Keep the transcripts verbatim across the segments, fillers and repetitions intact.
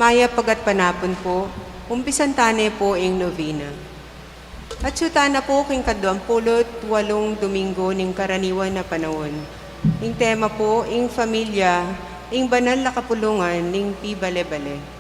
Mayap a gatpanapun po, umpisan tane po ing novena. Atsu tana po king kaduang pulu't walung Domingo ning karaniwan a panaun. Ing tema po, ing familia, ing banal a kapulungan ning pibale-bale.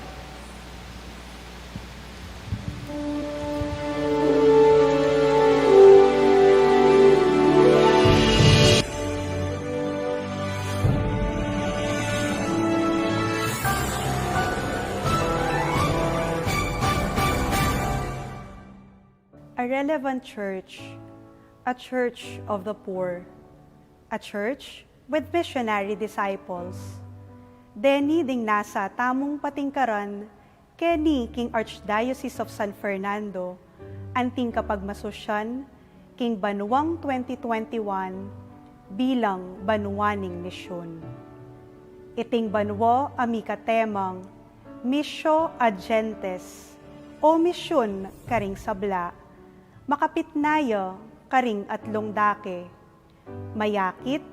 A relevant church, a church of the poor, a church with missionary disciples. Deni ding nasa tamung patingkaran keni king Archdiocese of San Fernando, anting kapagmasusyan king banuang twenty twenty-one bilang banua ning misyun. Iting banua a mika temang Missio ad Gentes o Misyun karing Sabla, makapit na ya karing atlung dake: mayakit,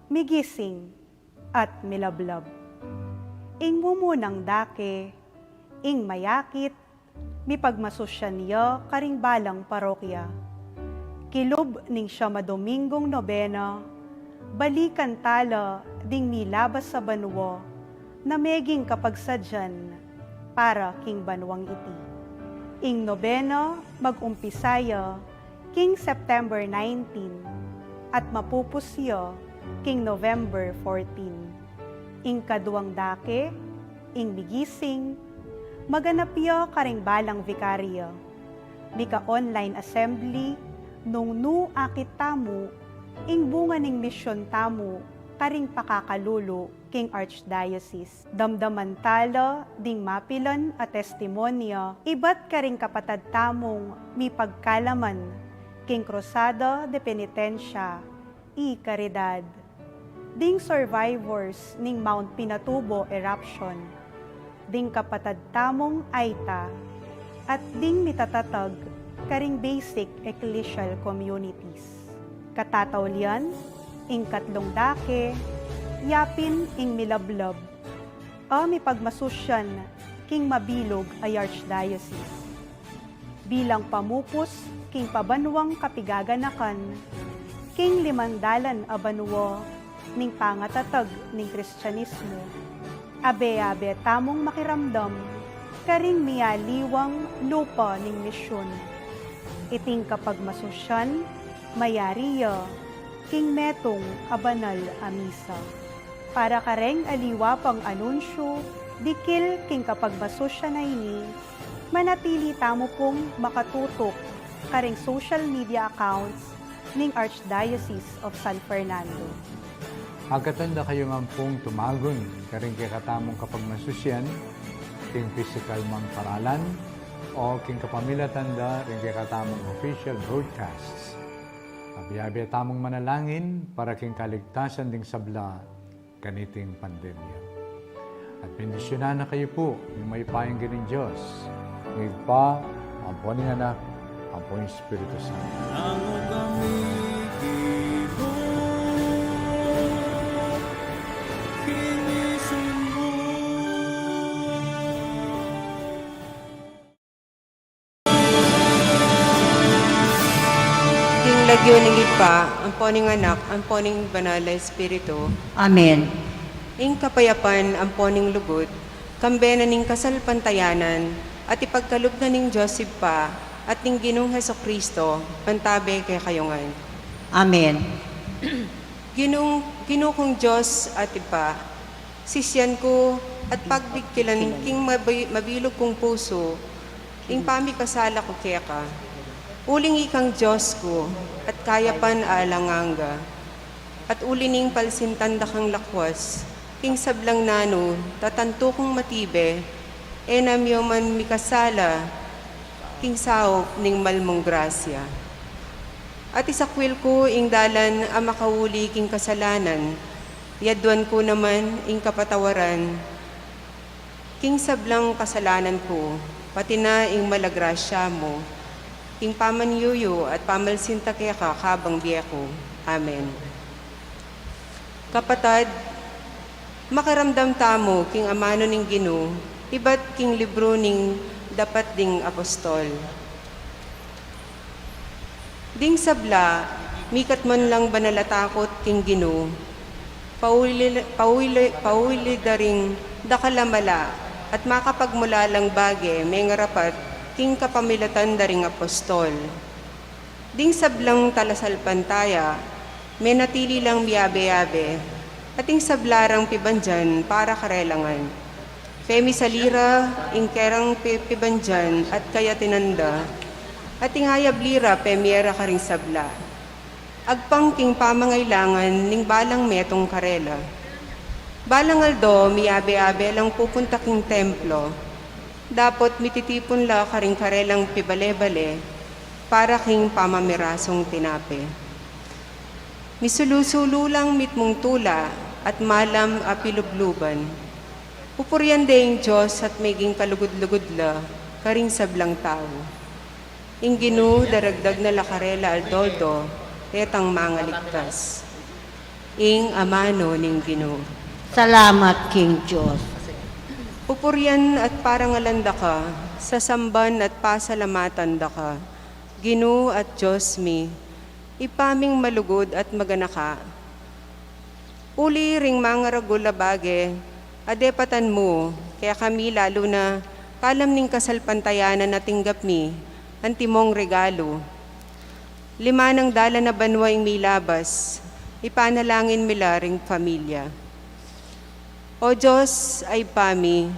migising, at milablab. Ing mumunang dake, ing mayakit, mipagmasusyan ya karing balang parokya. Kilub ning siyam a Dominggung nobena, balikan tala ding milabas a banua na meging kapagsadyan para king banuang iti. Ing nobena mag-umpisa ya king September nineteen at mapupus ya king November fourteen. Ing kaduang dake, ing migising, maganap ya karing balang vikarya. Mika-online assembly nung nu akit tamu ing bunga ning misyun tamu karing pakakalulu king Archdiocese. Damdaman tala ding mapilan a testimonya ibat karing kapatad tamung mipagkalaman king Cruzada de Penitencia y Caridad, ding survivors ning Mount Pinatubo eruption, ding kapatad tamung Aita, at ding mitatatag karing basic ecclesial communities. Katataulian, ing katlung dake, yapin ing milablab a mipagmasusyan king mabilug a Archdiocese. Bilang pamupus king pabanuang kapigaganakan king limang dalan a banua ning pangatatag ning Kristianismu, abe-abe tamung makiramdam karing mialiwang lupa ning misyun. Iting kapagmasusyan mayari ya king metung a banal a misa. Para kareng aliwa pang anunsyu dikil king kapagmasusyan a ini, manatili tamu pung makatutuk karing social media accounts ning Archdiocese of San Fernando. Agkatan da kayu ngan pung tumagun karing kekatamung kapagmasusyan, king pisikal mang paralan, o king kapamilatan da ring kekatamung official broadcasts. Abe-abe tamung manalangin para king kaligtasan ding sabla kaniting pandemya. At bendisyunan na kayu pu ning mayupayang Ginung Dios, ning Ibpa, ampo ning Anak, ampo ning Espiritu Santo. Nanu kami kibuk kinisun mu. King lagyu ning Ibpa, ampo ning Anak, ampo ning Banal a Espiritu. Amen. Ing kapayapan ampo ning lugud, kambe na ning kasalpantayanan, at ipagkalub na ning Dios Ibpa, at ning Ginung Jesucristo, mantabe kekayu ngan. Amen. Ginung, Ginu kung Dios at Ibpa, sisian ku at pagbikilan king mabi-, mabilug kung pusu ing pamikasala ku keka. Uling ikang Dios ku, at kayapan alang angga. At uli ning palsintan da kang lakwas king sablang nanu, tatantu kung matibe, e na mu man mikasala king saup ning mal mung grasya. At isakwil ku ing dalan a makauli king kasalanan, yaduan ku naman ing kapatawaran king sablang kasalanan ku, pati na ing mal a grasya mu, king pamanyuyu at pamalsinta keka kabang bie ku. Amen. Kapatad, makiramdam tamu king amanu ning Ginu, ibat king libru ning Dapat ding Apostol. Ding sabla, mikat man lang banal a takut king Ginu, pauli, pauli, pauli da ring dakal a mala at makapagmulalang bage mengarapat king kapamilatan da ring apostol. Ding sablang talasalpantaya, menatili lang miyabe-yabe, at ing sabla rang pibandian para karela ngan. Pemisali ra ing kerang pi-, pibandian at kayatinan da, at ing ayabli ra pemie ra karing sabla. Agpang king pamangailangan ning balang metung karela. Balang aldo, miyabe-yabe lang pupunta king templo. Dapot mititipun la karing karelang pibale-bale, para king pamamirasung tinape. Misulu-sulu lang mitmung tula at malam a pilubluban. Pupurian de ing Dios at meging kalugud-lugud la karing sablang tau. Ing Ginu daragdag na la karela aldo-aldo detang mangaligtas. Ing amanu ning Ginu. Salamat king Dios. Pupurian at parangalan da ka, sasamban at pasalamatan da ka, Ginu at Dios mi, Ibpa ming malugud at maganaka. Uli ring mangaragul a bage a depatan mu kekami, lalu na kalam ning kasalpantayanan a tinggap mi antimong regalu. Lima nang dalan a banua ing milabas, ipanalangin mi la ring pamilya. O Dios a Ibpa mi,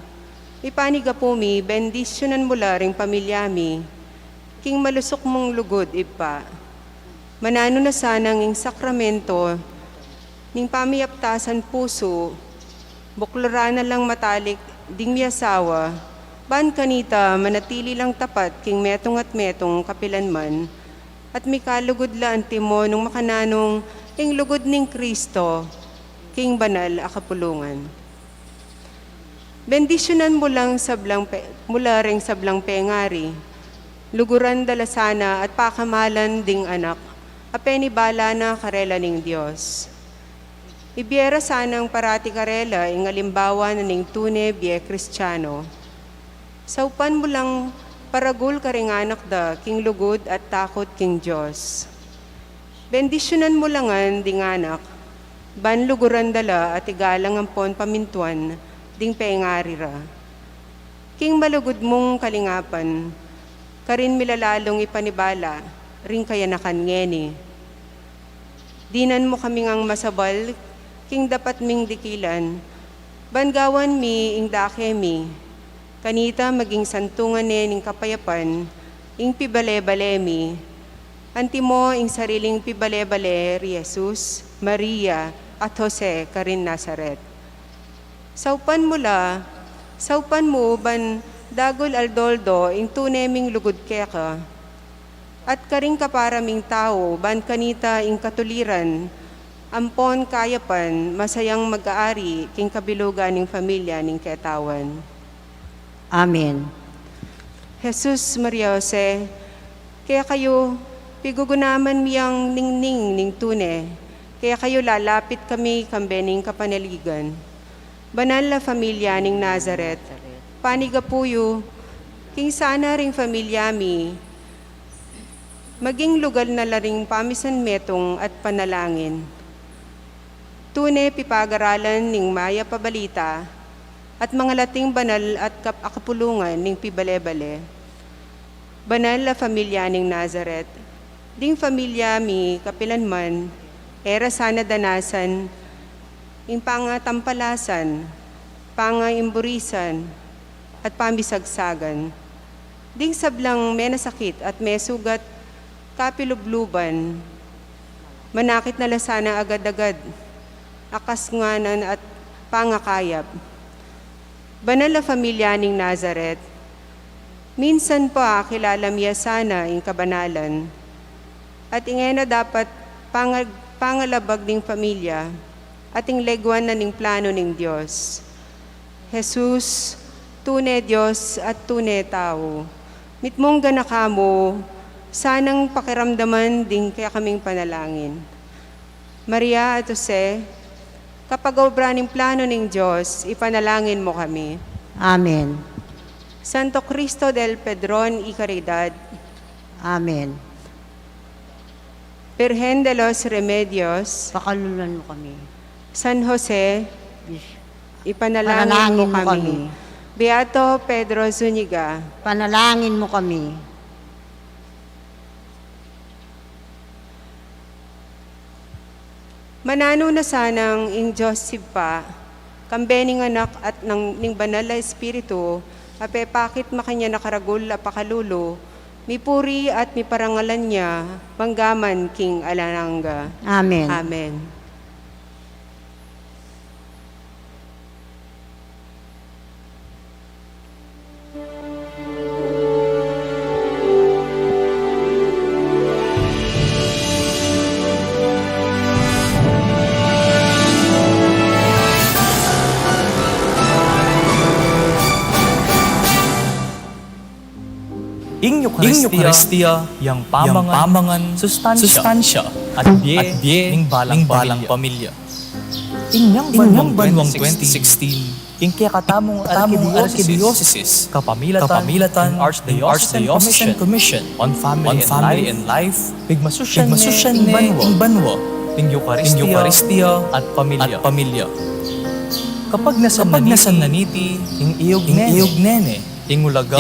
ipanigapu mi, bendisyunan mu la ring pamilya mi king malusuk mung lugud, Ibpa. Mananu na sanang ing sakramento ning pamiyaptasan pusu, bukluran na lang matalik ding miasawa, ban kanita manatili lang tapat king metung at metung kapilanman, at mikalugud la antimo nung makananung ing lugud ning Kristo king banal a kapulungan. Bendisyunan mu lang sablang pe-, mu la ring sablang pengari. Luguran da la sana at pakamalan ding anak a penibala na karela ning Dios. Ibie ra sanang parati karela ing alimbawa na ning tune bie Kristiano. Saupan mu lang paragul karing anak da king lugud at takut king Dios. Bendisyunan mu la ngan ding anak, ban luguran da la at igalang ampon pamintuan ding pengari ra. King malugud mung kalingapan, karin mi la lalung ipanibala ring kayanakan ngeni. Dinan mu kami ngang masabal king dapat ming dikilan, ban gawan mi ing dake mi. Kanita maging santungan ne ning kapayapan ing pibale-bale mi, antimo ing sariling pibale-bale ri Jesus, Maria, at Jose karin Nazaret. Saupan mu la, saupan mu ban dagul aldo-aldo ing tune ming lugud keka, at karing kapara ming tau ban kanita ing katuliran ampon kayapan masayang mag-aari king kabilugan ning familia ning ketawan. Amen. Jesus, Maria, Jose, kekayu pigugunaman mi yang ningning ning tune, kekayu lalapit kami kambe ning kapanaligan. Banal a familia ning Nazaret, panigapu yu king sana ring familia mi, maging lugal na la ring pamisanmetung at panalangin. Tune pipagaralan ning mayap a balita at mangalating banal at kap-, a kapulungan ning pibale-bale. Banal a familia ning Nazaret, ding familia mi kapilanman, e ra sana danasan ing pangatampalasan, pangaimburisan, at pamisagsagan. Ding sablang menasakit at mesugat kapilubluban, manakit na la sana agad-agad a kasnganan at pangakayap. Banal a familia ning Nazaret, minsan pa kilala mi ya sana ing kabanalan, at ing e na dapat panga-, pangalabag ning familia, at ing leguan na ning plano ning Dios. Jesus, tune Dios at tune tau, mitmung ganaka mu sanang pakiramdaman ding kekaming panalangin. Maria at Jose, kapag-obra ning plano ning Dios, ipanalangin mu kami. Amen. Santo Cristo del Pedron y Caridad. Amen. Birhen de los Remedios. Pakaluluan mu kami. San Jose, ipanalangin mu kami. Beato Pedro Zuniga. Panalangin mu kami. Mananu na sanang ing Dios Ibpa, kambe ning Anak at nang, ning Banal a Espiritu, a pepakit makanyan a karagul a pakalulu, mipuri at miparangalan ya, manggaman king alang angga. Amen. Amen. Ing Eukaristia, yang pamangan, sustansya, at bie ning balang pamilya. Inyang banwang twenty sixteen, ing kekatamung arkidiosesis, kapamilatan ning Archdiocesan Commission on Family and Life, pigmasusyan ne ing banwa ning Eukaristia at pamilya. Kapagnasan na niti, ing iyug nene, ing ulaga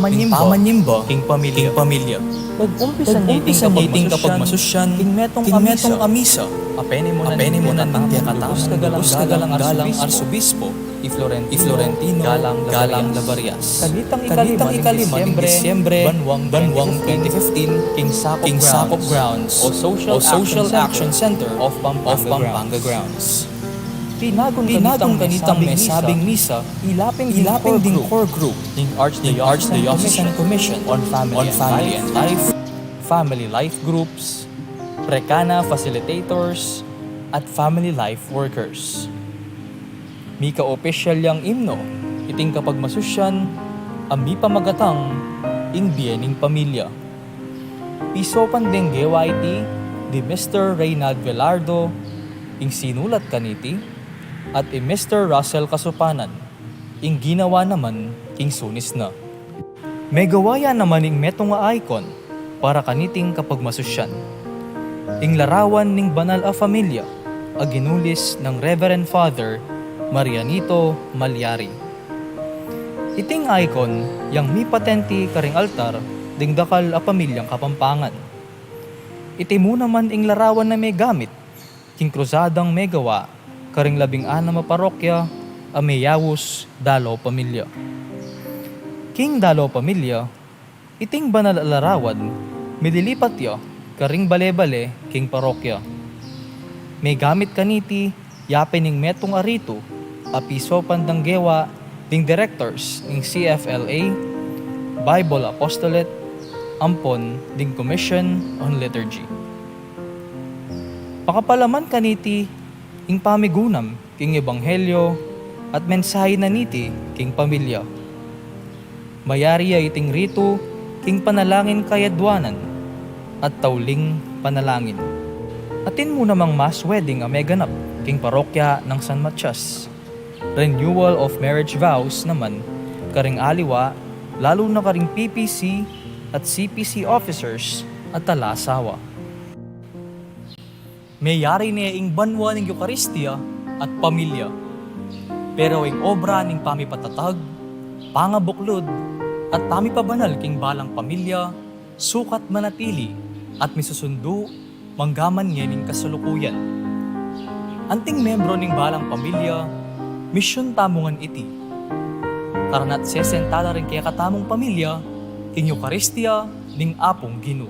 ning pamanyimba king pamilya. Pag-umpisa ne iting kapagmasusyan king metung a misa a penimunan ning kekatamung lubus kagalang-galang Arsobispo i Florentino Galang Labarias. Kanitang ikalima ning Disyembre, banwang twenty fifteen, king Sakop Grounds o Social Action Center of Pampanga Grounds. Tinagun kanitang mesabing misa, ilapin ding core group ning Archdiocesan Commission on Family and Life, family life groups, prekana facilitators, at family life workers. Mika-opisyal yang imno iting kapagmasusyan a mipamagatang ing bie ning pamilya. Pisopan deng gewa iti di Mister Reynald Velardo, ing sinulat kaniti, at i Mister Russell Kasupanan, ing ginawa naman king sunis na. Megawa ya naman ing metung a icon para kaniting kapagmasusyan. Ing larawan ning banal a familia a ginulis nang Reverend Father Marianito Malyari. Iting icon yang mipatenti karing altar ding dakal a pamilyang Kapampangan. Iti mu naman ing larawan a megamit king krusadang megawa karing labing-anam a parokya a meyaus Dalaw Pamilya. King Dalaw Pamilya, iting banal a larawan mililipat ya karing bale-bale king parokya. Megamit kaniti yapin ing metung a ritu a pisopan dang gewa ding directors ning C F L A, Bible Apostolate, ampon ding Commission on Liturgy. Pakapalaman kaniti ing pamigunam king ebanghelyo at mensahe na niti king pamilya. Mayari ya iting ritu king panalangin kayadwanan at tauling panalangin. Atin mu namang mass wedding a meganap king parokya nang San Matias, renewal of marriage vows naman karing aliwa, lalu na karing P P C at C P C officers at ala-asawa. Meyari ne ing banwa ning Eukaristia at pamilya. Pero ing obra ning pamipatatag, pangabuklud, at pamipabanal king balang pamilya, sukat manatili at misusundu manggaman ngening kasalukuyan. Anting membro ning balang pamilya, misyun tamu ngan iti. Karanat sesenta la ring kekatamung pamilya king Eukaristia ning Apung Ginu.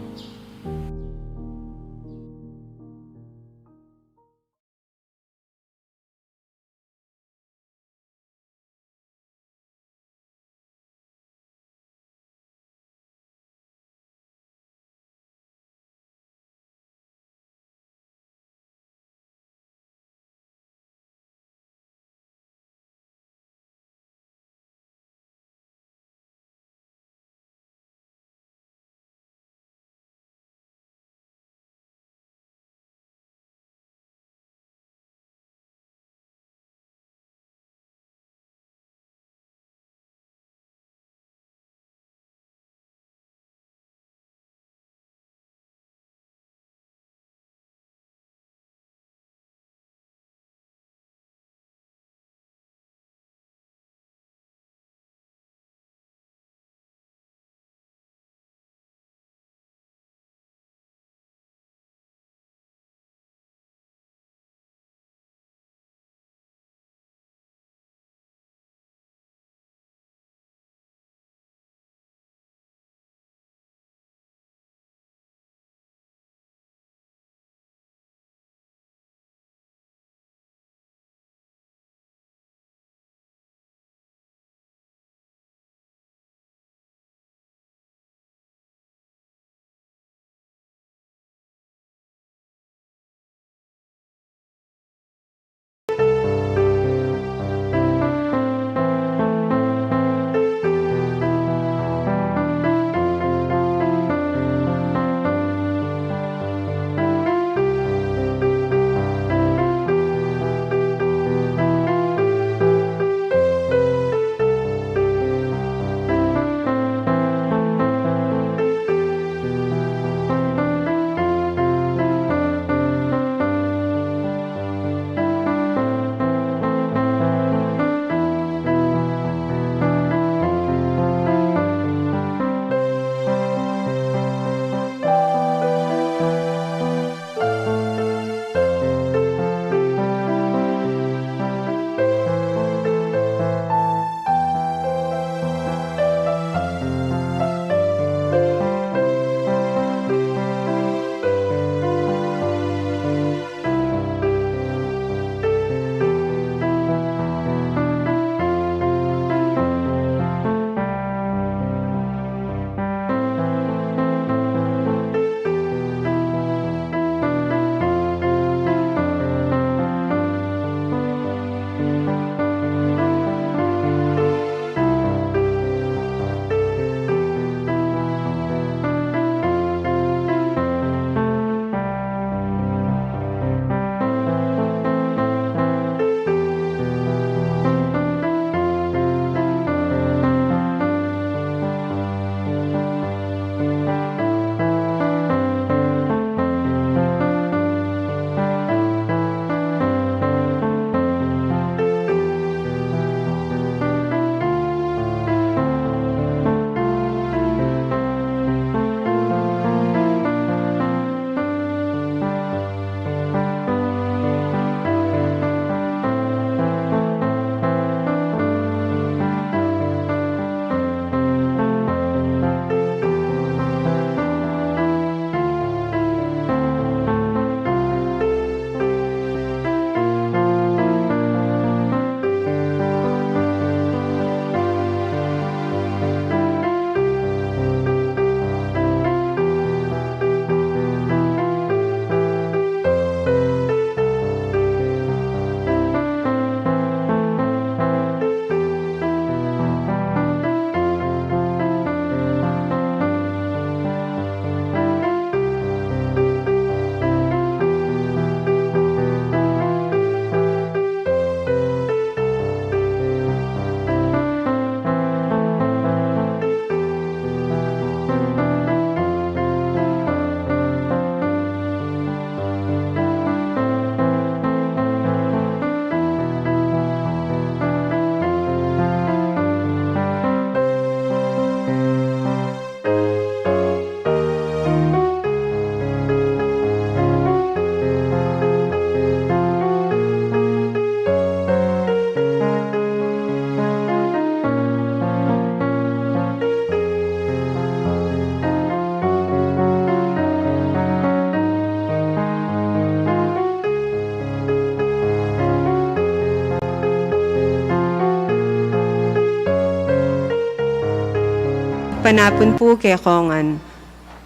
Mayap a pu kekongan.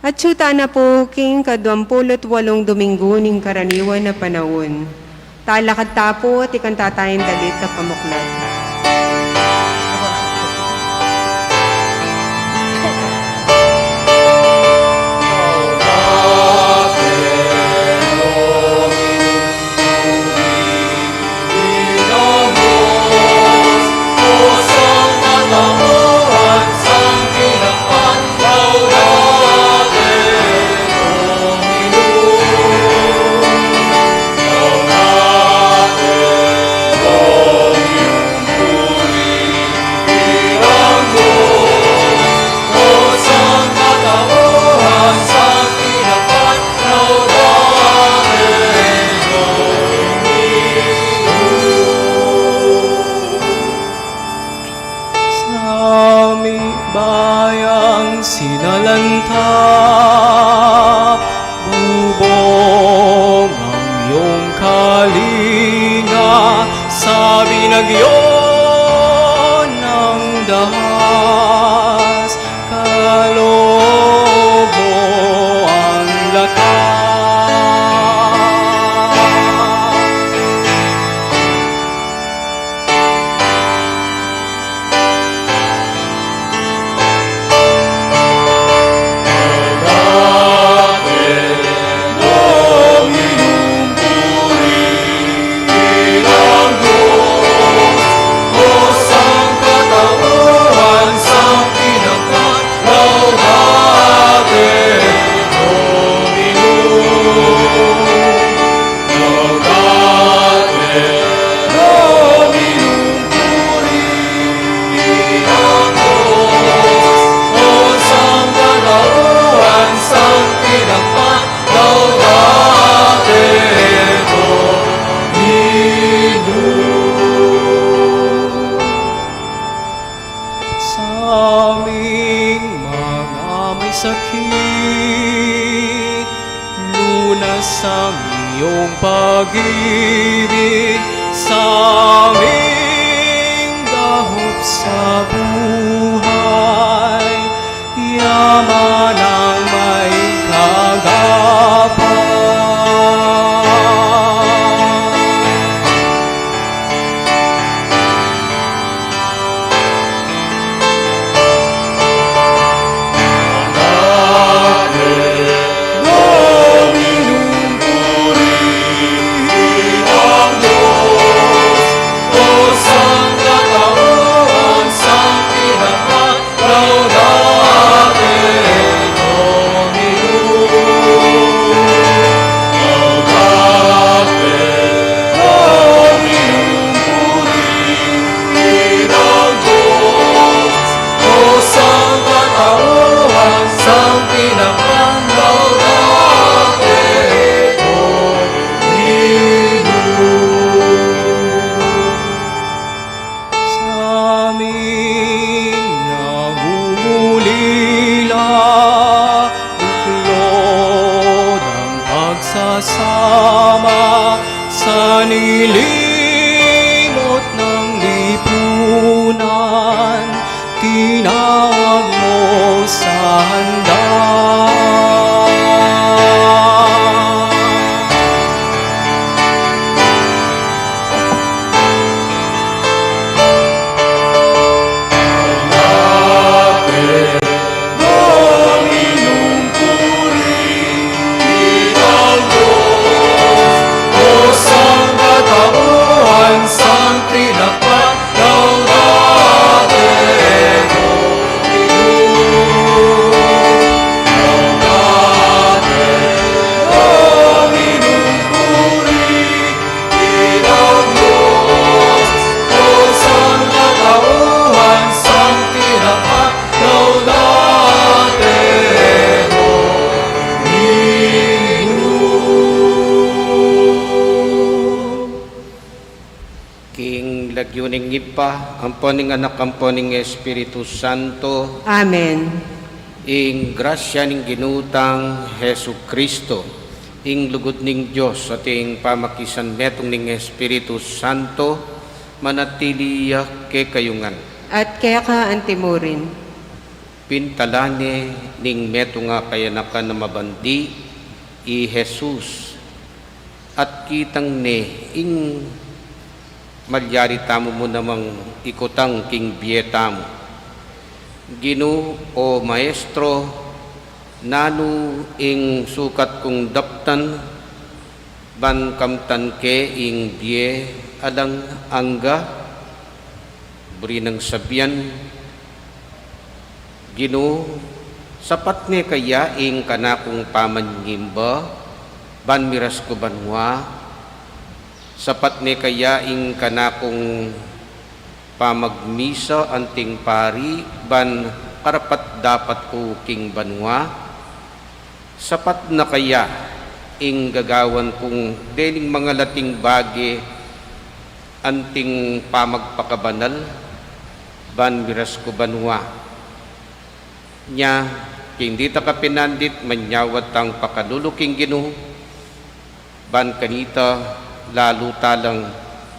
Atyu tana pu king kaduang pulu't walung Dominggu ning karaniwan a panaun. Talakad ta pu at ikanta taya ing dalit a pamuklat. Sa mibayang sinalanta, bubong ang iyong kalinga, sa binagyo ng dahas, kaloob mo ang lakas. Sa aming mga may sakit, lunas ang iyong pag-ibig. Sa aming dahop sa buhay, yaman ang may kaagapay. Sa aming nangungulila, buklod ang pagsasama, sa nilimot ng lipunan, tinawag mo sa handa. King lagyu ning Ibpa, ampo ning Anak, ampo ning Espiritu Santo. Amen. Ing grasya ning Ginu tang Jesucristo, ing lugud ning Dios, at ing pamakisanmetung ning Espiritu Santo, manatili ya kekayu ngan. At keka antimurin. Pintalan ne ning metung a kayanakan a mabandi i Jesus, at kitang ne ing malyari tamu mu namang ikutang king bie tamu. Ginu, o Maestro, nanu ing sukat kung daptan ban kamtan ke ing bie alang angga? Buri nang sabian, Ginu, sapat ne kaya ing kanakung pamanyimba ban miras ku banua? Sapat ne kaya ing kanakung pamagmisa anting pari ban karapat-dapat ku king banua? Sapat na kaya ing gagawan kung dening mangalating bage anting pamagpakabanal ban miras ku banua? Nya, king dita kapinandit, manyawad tang pakalulu king Ginu, ban kanita lalu ta lang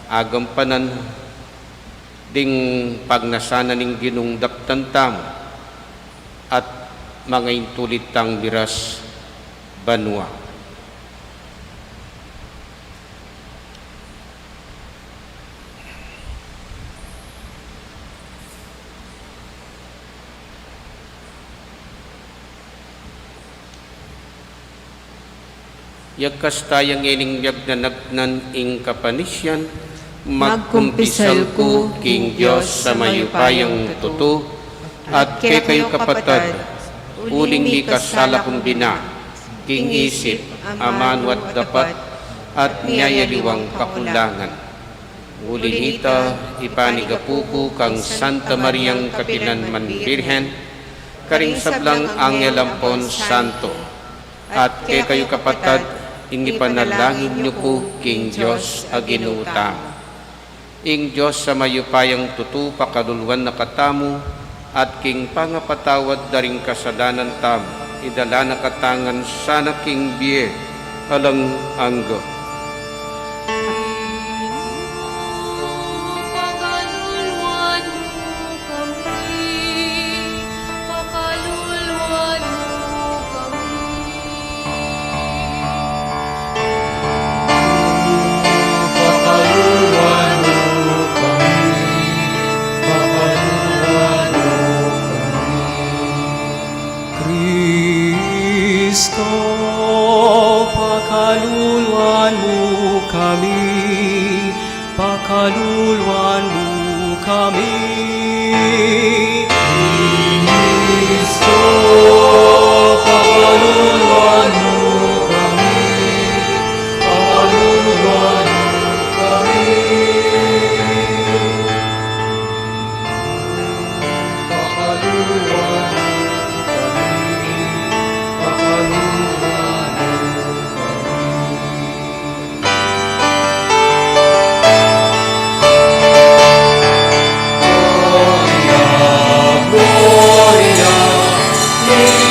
agampanan ding pagnasan na ning Ginung daptan tamu at mangaintulid tang miras banua. Yagkas taya ngening miyagnanagnan ing kapanisian, magkumpisal ku king Dios a mayupayang tutu, at kekayu kapatad, uling mikasala kung bina, king isip, amanu at dapat, at ning aliwang kakulangan. Uli nita, ipanigapu ku kang Santa Mariang kapilanman Birhen, karing sablang angel ampon santo, at kekayu kapatad, ing ipanalangin yu ku king Dios a Ginu tamu. Ing Dios a mayupayang tutu pakaluluan na katamu, at king pangapatawad da ring kasalanan tamu, idala na katamu ngan sana king bie alang angga. Pakaluluan mu kami, pakaluluan mu kami. Pakaluluan mu kami, pakaluluan mu kami. Kristo, pakaluluan mu kami, pakaluluan mu kami. Kristo, pakaluluan mu kami, pakaluluan mu kami. Pakaluluan mu kami, pakaluluan mu kami. Gloria, gloria,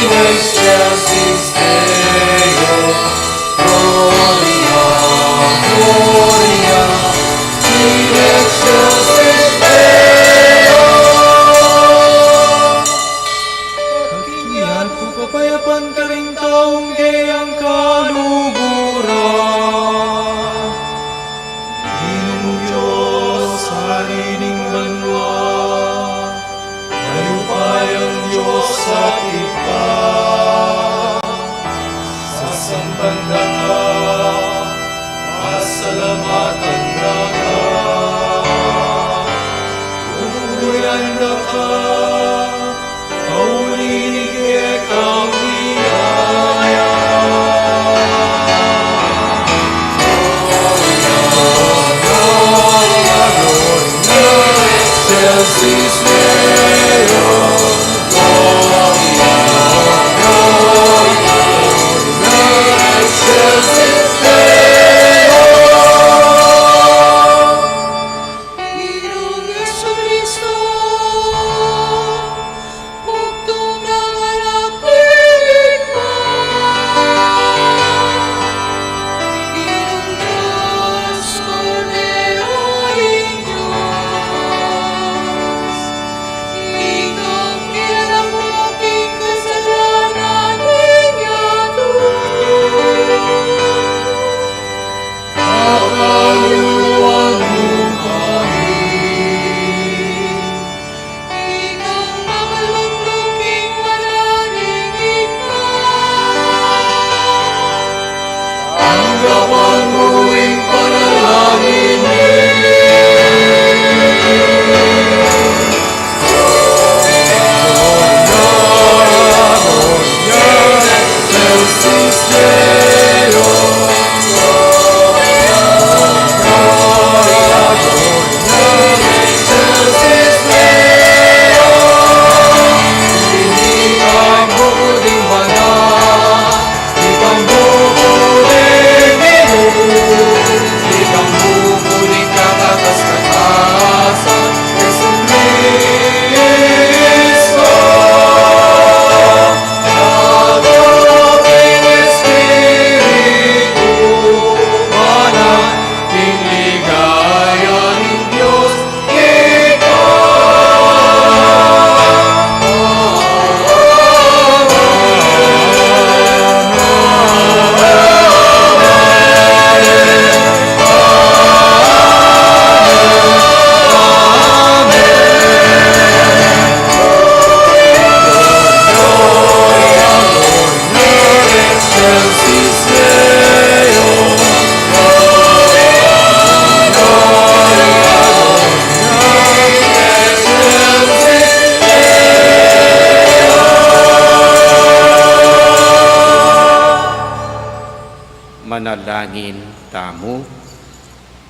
Panalangin tamu.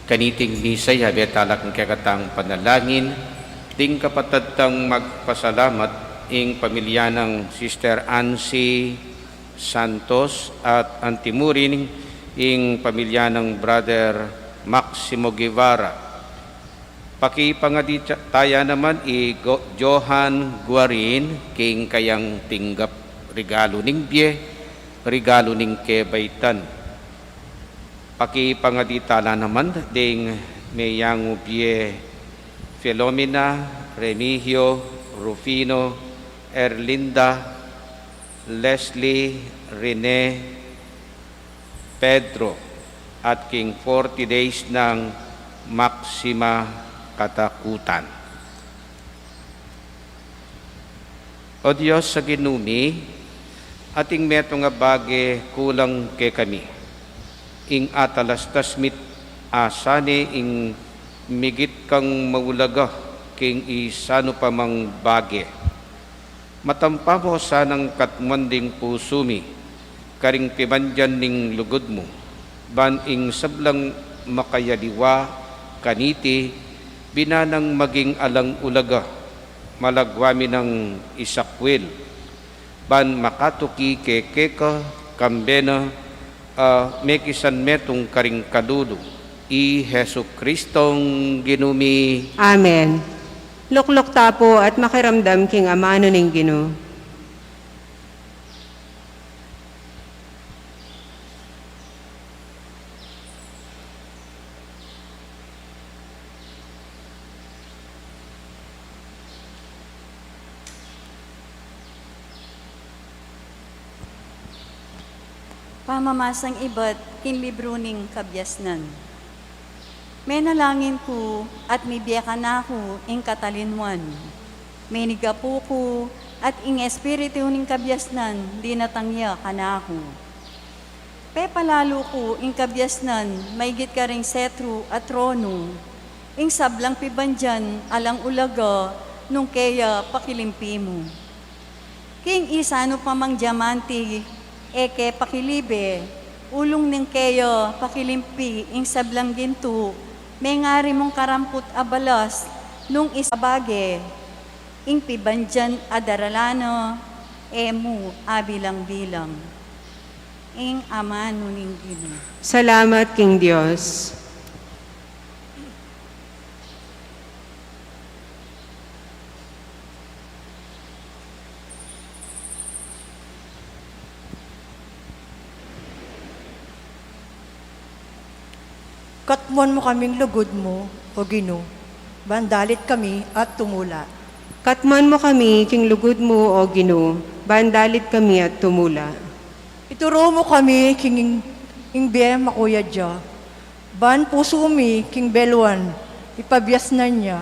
Kaniting misa, yabe tala king kekatang panalangin ding kapatad tang magpasalamat, ing pamilya nang Sister Ansi Santos at antimurin ing pamilya nang Brother Maximo Guevara. Pakipangadi ta-, taya naman i Go-, Johan Guarin king kayang tinggap regalu ning bie, regalu ning kebaitan. Pakipangadi tala naman ding meyangu bie Filomena, Remigio, Rufino, Erlinda, Leslie, Rene, Pedro, at king forty days nang Maxima Katakutan. O Dios a Ginu mi, ating metung a bage kulang kekami. Ing atalastas mi't asane ing migit kang maulaga king isanu pa mang bage. Matampa mu sanang katmuan ding pusu mi karing pibandian ning lugud mu, ban ing sablang makayaliwa kaniti binanang maging alang ulaga, malagwa mi nang isakwil, ban makatuki keka, kambe na, a mekisan metung karing kalulu, i Jesucristong Ginu mi. Amen. Lukluk ta pu at makiramdam king amanu ning Ginu. Pamamasang ibat king libru ning kabiasnan. Menalangin ku at mibie kanaku ing katalinwan. Menigapu ku at ing espiritu ning kabiasnan dinatang ya kanaku. Pepalalu ku ing kabiasnan maigit karing setru at tronu, ing sablang pibandian alang ulaga nung keya pakilimpi mu. King isanu pa mang diamante e ke pakilibe, ulung ning keya pakilimpi ing sablang gintu, mengari mung karamput a balas nung isabage, ing pibandian a daralan na e mu abilang-bilang. Ing amanu ning Ginu. Salamat king Dios. Katmuan mu kaming lugud mu, O Ginu, ban dalit kami at tumula. Katmuan mu kami king lugud mu, O Ginu, ban dalit kami at tumula. Ituru mu kami king ing bie makuyad ya, ban pusu mi king beluan ipabiasnan ya.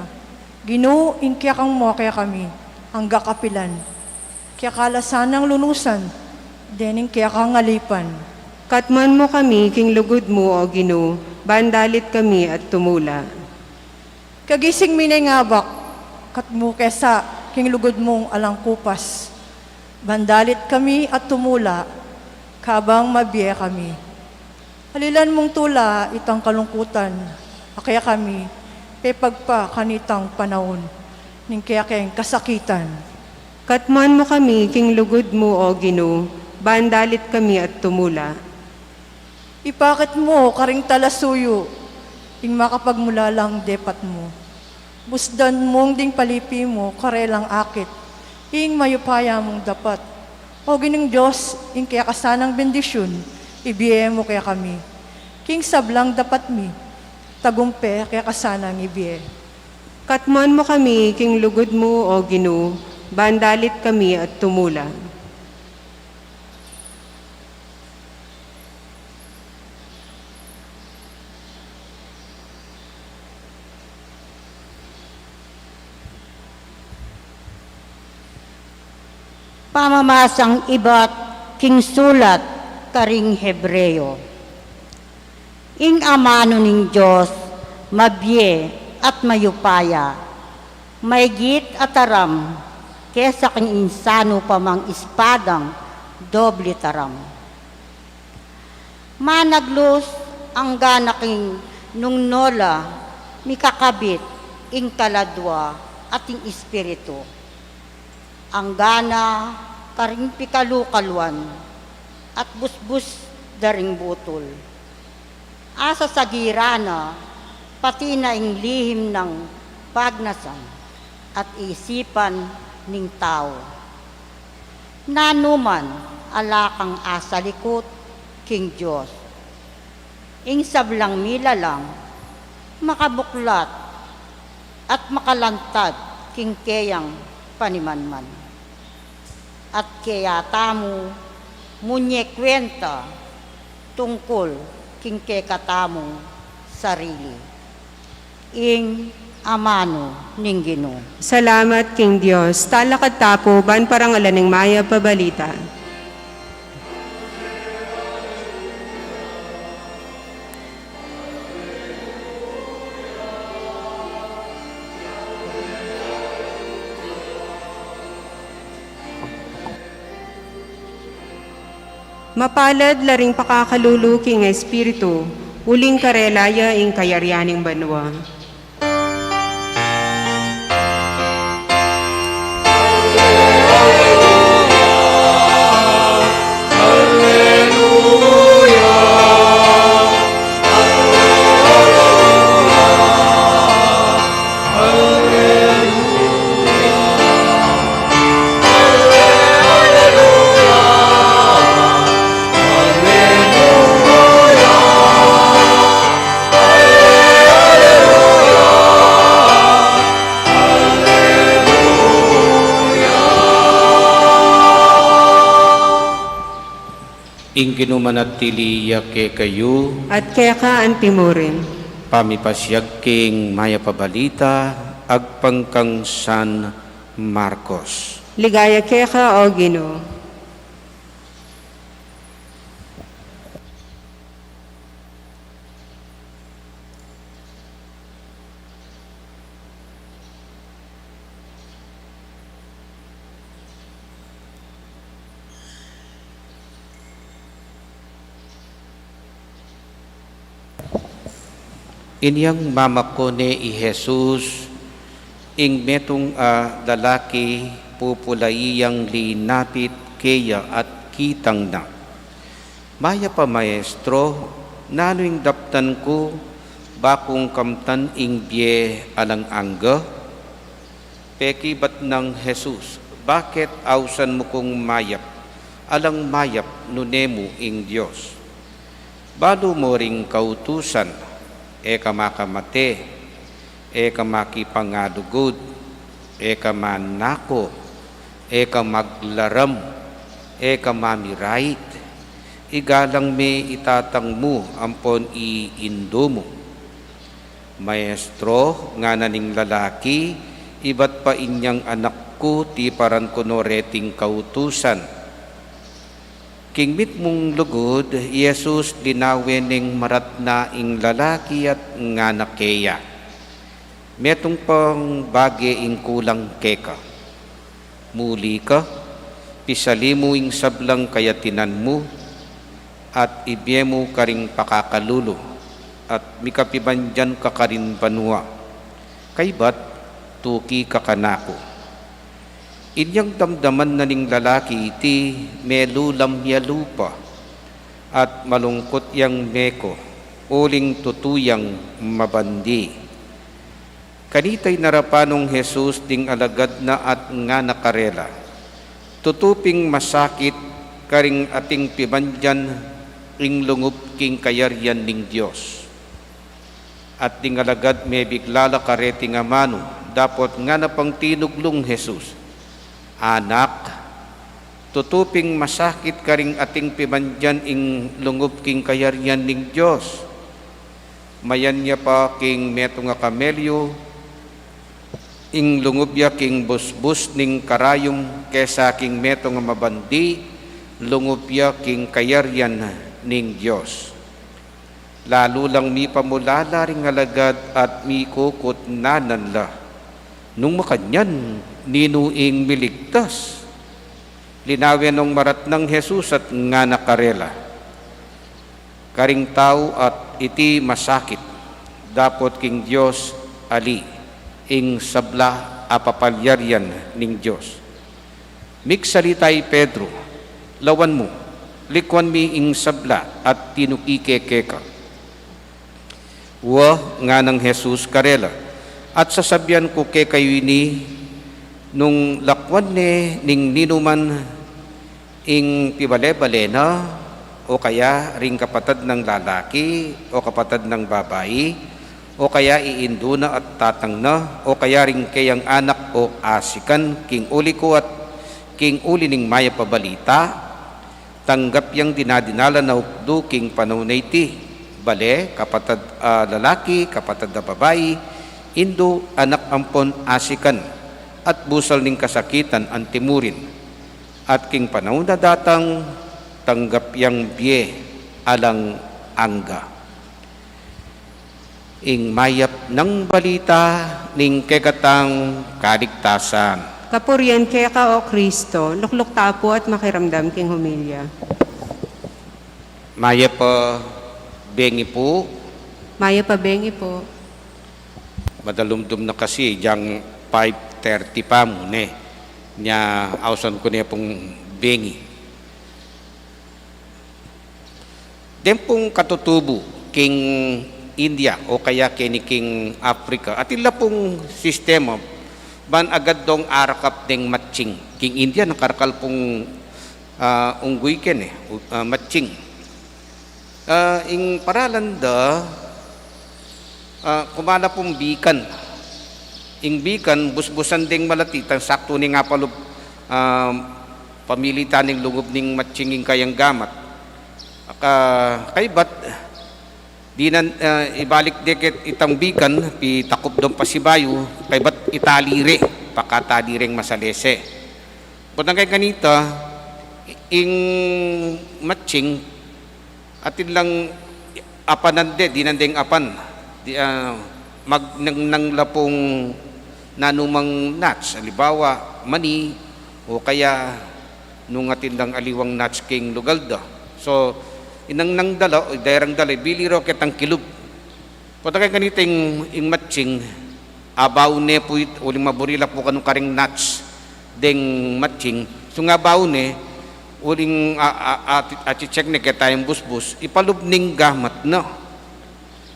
Ginu, ing kekang mu kekami, angga kapilan. Keka la sanang lunusan dening kekang alipan. Katmuan mu kami king lugud mu, O Ginu, ban dalit kami at tumula. Kagising mi ne ing abak, katmu ke sa king lugud mung alang kupas, ban dalit kami at tumula, kabang mabie kami. Alilan mung tula itang kalungkutan a kekami, pepagpa kanitang panaun ning kekeng kasakitan. Katmuan mu kami king lugud mu, O Ginu, ban dalit kami at tumula. Ipakit mu karing talasuyu ing makapagmulalang depat mu. Busdan mung ding palipi mu karelang akit ing mayupaya mung dapat. O Ginung Dios, ing keka sanang bendisyun ibie mu kekami. King sablang dapat mi, tagumpe keka sanang ibie. Katmuan mu kami king lugud mu, O Ginu, ban dalit kami at tumula. Pamamasang ibat king sulat karing Hebreo. Ing amanu ning Dios mabie at mayupaya, maigit a taram kesa king insanu pa mang ispadang doble taram. Managlus anggana king nung nola mikakabit ing kaladua at ing Espiritu. Anggana karing pikalukaluan at busbus da ring butul. Asasagiran na pati na ing lihim nang pagnasan at isipan ning tau. Nanu man a lakang asalikut king Dios, ing sablang milalang makabuklat at makalantad king keyang panimanman. At keya tamu munye kwenta tungkul king kekatamung sarili. Ing amanu ning Ginu. Salamat king Dios. Talakad ta pu ban parangalan ing mayap a balita. Mapalad la ring pakakalulu king Espiritu, uling karela ya ing kayarian ning banua. Ing Ginu manatili ya kekayu. At keka antimurin. Pamipasiag king mayap a balita agpang kang San Marcos. Ligaya keka, O Ginu. Inyang mamakune i Jesus, ing metung a lalaki pupulai yang linapit keya at kitang na. Mayap a Maestro, nanu ing daptan ku, ba kung kamtan ing bie alang angga? Pekibat nang Jesus, bakit ausan mu kung mayap? Alang mayap nune mu ing Dios. Balu mu ring kautusan, e ka makamate, e ka makipangalugud, e ka manako, e ka maglaram, e ka mamirait, igalang me i tatang mu ampon i indu mu. Maestro, ngana ning lalaki, ibat pa inyang anak ku tiparan ku no reting kautusan. King mitmung lugud, i Jesus linawe neng maratna ing lalaki at ngana keya, metung pang bage ing kulang keka. Muli ka, pisali mu ing sablang kayatinan mu, at ibie mu karing pakakalulu, at mikapibandian ka karin banua. Kaybat, tuki ka kanaku. Inyang damdaman na ning lalaki iti, melulam ya lupa, at malungkut yang meko, uling tutu yang mabandi. Kanita inarapan nong Jesus ding alagad na at ngana karela, tutu ping masakit karing ating pibandian ing lungub king kayarian ning Dios. At ding alagad mebigla la kareting amanu, dapot ngana pang tinuglung Jesus, Anak, tutu ping masakit karing ating pibandian ing lungub king kayarian ning Dios. Mayan ya pa king metung a kamelyu ing lungub ya king busbus ning karayum kesa king metung a mabandi lungub ya king kayarian ning Dios. Lalu lang mipamulala ring alagad at mikukutnanan la, nung makanyan, ninu ing miligtas? Linawe nong maratnang Jesus at ngana karela, Karing tau at iti masakit, dapot king Dios ali, ing sabla a papalyarian ning Dios. Migsalita i Pedro, "Lawan mu, likuan mi ing sabla at tinuki ke keka." "Wa," nganang Jesus karela, "at sasabian ku kekayu ini, nung lakuan ne ning ninuman ing pibale-bale na, o kaya ring kapatad nang lalaki, o kapatad nang babai, o kaya i indu na at tatang na, o kaya ring keyang anak o asikan, king uli ku at king uli ning mayap a balita, tanggap yang dinadinalan a ukdu king panaun a iti, bale, kapatad a lalaki, kapatad a babai, indu, anak ampon asikan, at busal ning kasakitan antimurin. At king panaun a datang, tanggap yang bie alang angga." Ing mayap nang balita ning kekatang kaligtasan. Kapurian keka, O Kristo. Lukluk ta pu at makiramdam king homilya. Mayap a bengi pu. Mayap a bengi pu. Madalumdum na kasi, dyang five thirty pa mu, ne. Nya, ausan ku ne pung bengi. Deng pung katutubu king India o kaya keni king Africa, atin la pung sistema ban agad dong arakap deng matching. King India, nakarakal pung, ah, unggoy keni, u-, ah, matching. Ah, ing paralan da, ah, kumala pung bikan. Ing bikan, busbusan deng malati, tang saktu ning apalub, ah, pamili ta ning lungub ning matching ing kayang gamat. Aka, kaybat, dinan, ah, ibalik deket itang bikan, pitakup dong pasibayu, kaybat itali re, pakatali reng masalese. Potang keng kanita, ing matching, atin lang apanan de, dinan deng apan. Di, ah, magnangnang la pung nanumang nuts, alibawa, mani, o kaya nung atin lang aliwang nuts king lugal da. So, inangnang da la, o derang da la, ibili ro ketang kilub. Potang keng kanita ing, ing matching, abaun ne pu it-, uling maburi la pu kanu karing nuts deng matching. Sung abaun ne, uling a, a, a, achichek ne keta ing busbus, ipalub ning gamat na.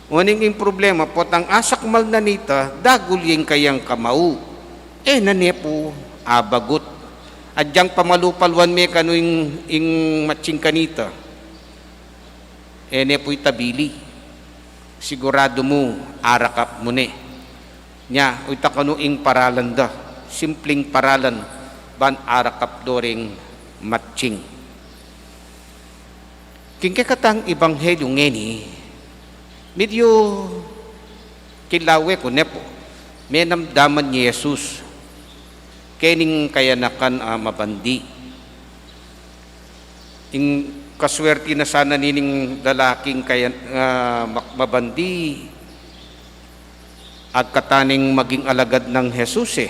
Uling ing problema, potang asakmal na nita, dagul ya ing kayang kamau. E na ne pu abagut. Adyang pamalu-paluan me kanu ing, ing matching kanita. E ne pu itabili. Siguradu mu, arakap mu ne. Nya, uyta kanu ing paralan da, simpling paralan, ban arakap do ring matching. King kekatang ebanghelyu ngeni, medyu kilawe ku ne pu, menamdaman i Jesus kening kayanakan a mabandi. Ing kaswerti na sana nining lalaking kaya, ah, mak-, mabandi, agkatan neng maging alagad nang Jesus, e.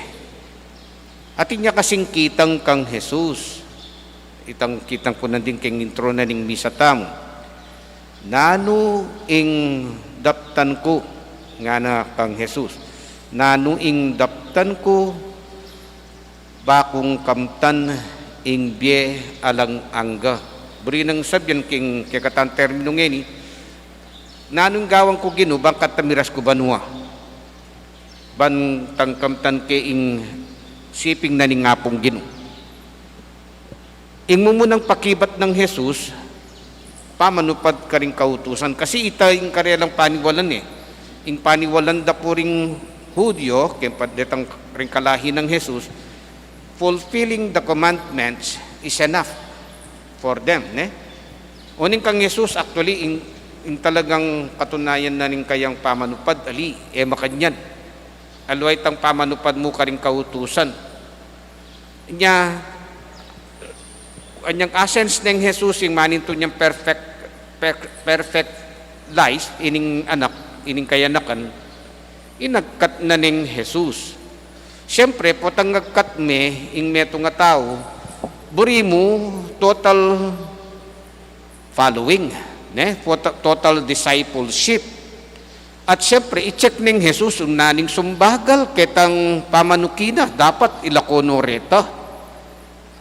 Atin ya kasing kitang kang Jesus. Itang kitang ku nandin keng intro na ning misa tamu. "Nanu ing daptan ku?" ngana kang Jesus. "Nanu ing daptan ku? Ba kung kamtan ing bie alang angga." Buri nang sabian king kekatang terminu ngeni, "Nanu ing gawan ku, Ginu, ban kanita miras ku banua, ban tang kamtan ke ing siping na ning Apung Ginu?" Ing mumunang pakibat nang Jesus, pamanupad karing kautusan. Kasi ita ing karelang paniwalan, e. Ing paniwalan da pu ring Hudyo, keng pa-, detang ring kalahi nang Jesus, fulfilling the commandments is enough for them, ne? Uling kang Jesus, actually, ing, ing talagang katunayan na ning kayang pamanupad, ali, e makanyan. Aliwa itang pamanupad mu karing kautusan. Nya, anyang asense neng Jesus, ing manintun yang perfect, per-, perfect life, ining anak, ining kayanakan, inagkat na neng Jesus. Siyempre, potang agkat me, ing metung a tau, buri mu, total following. Ne? Tota-, total discipleship. At siyempre, i-check neng Jesus, nung naning sumbagal ketang pamanuki na, dapat ilako no reta.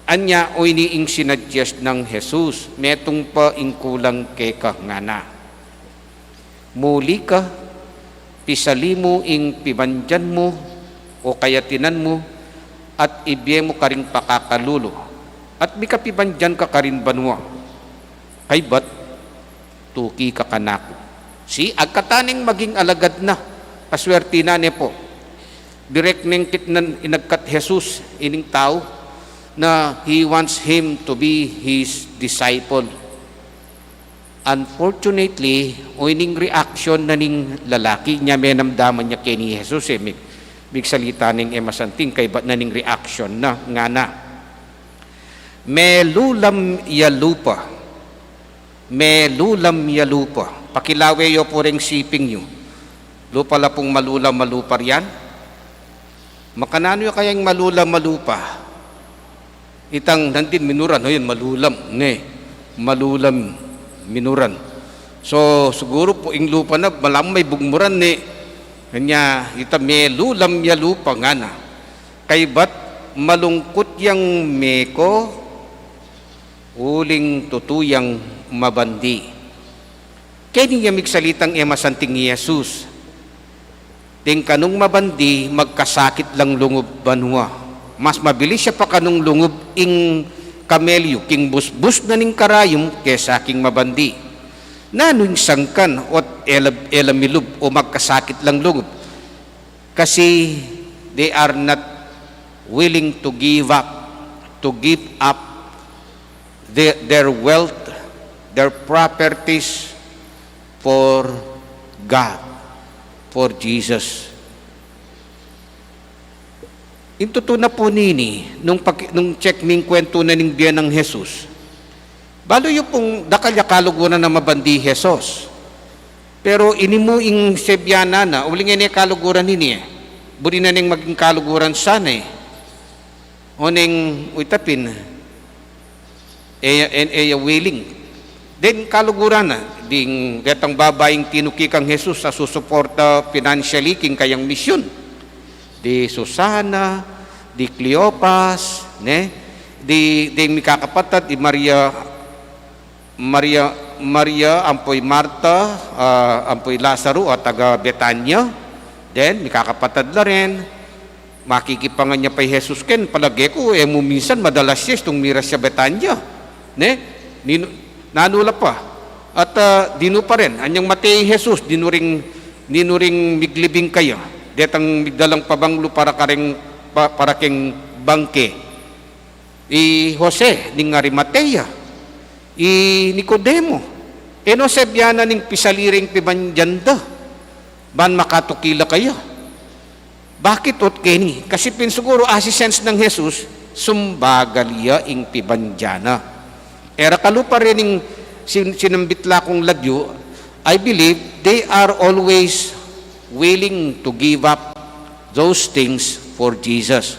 Anya, o ini ing sinuggest nang Jesus, metung pa ing kulang keka ngana. Muli ka, pisali mu ing pibandian mu, o kayatinan mu, at ibie mu karing pakakalulu, at mikapibandian ka karin banua. Kaybat, tuki ka kanaku. Si, agkatan neng maging alagad na. Paswerti na ne pu. Direk neng kitnan inagkat Jesus ining tau na he wants him to be his disciple. Unfortunately, o ining reaction na ning lalaki, nya menamdaman ya keni Jesus, e, mig-, migsalita neng e masanting, kaybat na ning reaction na, ngana. Melulam ya lupa. Melulam ya lupa. Pakilawe yu pu reng siping yu. Lupa la pung malulam a lupa rian? Makananu ya kayang malulam a lupa? Itang nandin minuran, o yan, malulam, ne? Malulam minuran. So, siguru pu ing lupa na, malamang may bugmuran, ne? Kanya, ita melulam ya lupa ngana. Kaybat malungkut yang meko, uling tutu yang mabandi. Keni ya migsalitang e masanting i Jesus. Deng kanung mabandi, magkasakit lang lungub banua. Mas mabilis ya pa kanung lungub ing kamelyu king busbus na ning karayum kesa king mabandi. Nanu ing sangkan ot e la, e la milub o magkasakit lang lungub? Kasi they are not willing to give up, to give up the-, their wealth, their properties for God, for Jesus. Ing tutu na pu nini, nung paki-, nung check mi ing kwentu na ning bie nang Jesus, balu yu pung dakal ya kaluguran a mabandi i Jesus. Pero ini mu ing sebianan na, uling e ne kaluguran ini, e. Buri na neng maging kaluguran sana, e. O neng, uy, tapin, e, e, e ya willing. Then, kaluguran na, ding detang babaing tinuki kang Jesus a susuporta financially king kayang misyun. Di Susana, di Cleopas, ne? Di, di mikakapatad, di Maria, Maria, Maria, ampo i Marta, ah, ampo i Lazaro, a taga Betania. Then, mikakapatad la rin. Makikipangan ya pa i Jesus ken, palage ku, e mu minsan madalas ya istung miras ya Betania. Ne? Ninu-, nanu la pa. At, ah, dinu pa rin, anyang mate i Jesus, dinu ring, dinu ring miglibing kaya. Detang migdalang pabanglu para karing, pa-, para keng bangke. I Jose, ning Arimatea. I Nicodemo. E no sebianan ning pisali ring pibandian da. Ban makatuki la kaya. Bakit ot keni? Kasi pin siguru, asi sense nang Jesus, sumbagal ya ing pibandian na. E ra kalupa rin ing sin-, sinambit la kung lagyu, I believe they are always willing to give up those things for Jesus.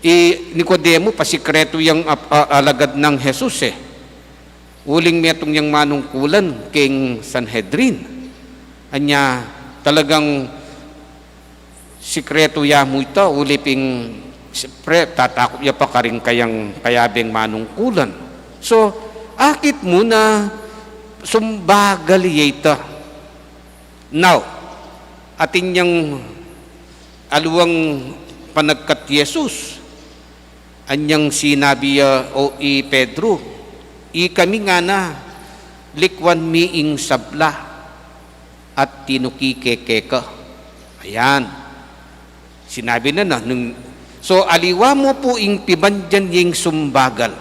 I Nicodemo, pasikretu yang ap-, a-, alagad nang Jesus, e. Uling metung yang manungkulan king Sanhedrin. Anya, talagang sikretu ya mu ita, uli pin, siyempre, tatakut ya pa karing kayang kayabeng manungkulan. So, akit mu na sumbagal ya ita. Now, atin yang aliwang panagkat Jesus, anyang sinabi ya o i Pedro, ikami ngana, likwan mi ing sabla at tinuki ke keka. Ayan. Sinabi na na, nung, so, aliwa mu pu ing pibandian ya ing sumbagal,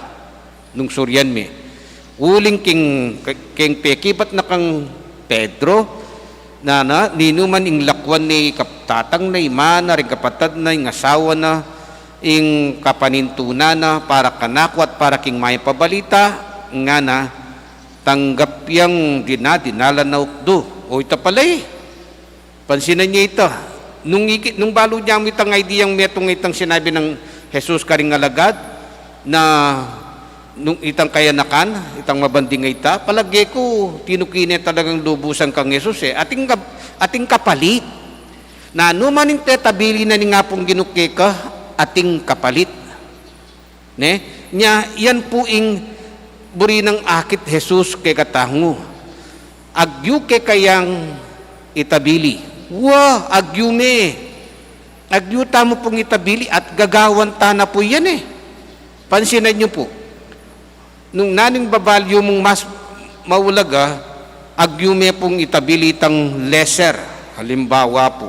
nung surian mi. Uling king, king pekibat na kang Pedro, na, na, ninu man ing lakwan ne, i kap-, tatang na, i mana, ring kapatad na, ing asawa na, ing kapanintunan na, para kanaku at para king mayap a balita, ngana, tanggap yang dina-, dinala na ukdu. O ita pala, e. Pansinan ye ita. Nung iki-, nung balu ya mu itang idea yang metung itang sinabi nang Jesus karing alagad na Nung itang kayanakan, itang mabandi nga ita, palage ku, tinuki ne talagang lubusan kang Jesus e. Ating, kap- ating kapalit. Nanu man ing tetabilin na ning Apung Ginu keka, ating kapalit. Ne? Nya, yan pu ing buri nang akit Jesus kekatamu. Agyu ke kayang itabili. Wa, agyu me. Agyu tamu pung itabili at gagawan ta na pu yan e. Pansinan yu pu. Nung naning babalyu mung mas maulaga, agyu me pung itabili itang lesser. Halimbawa pu,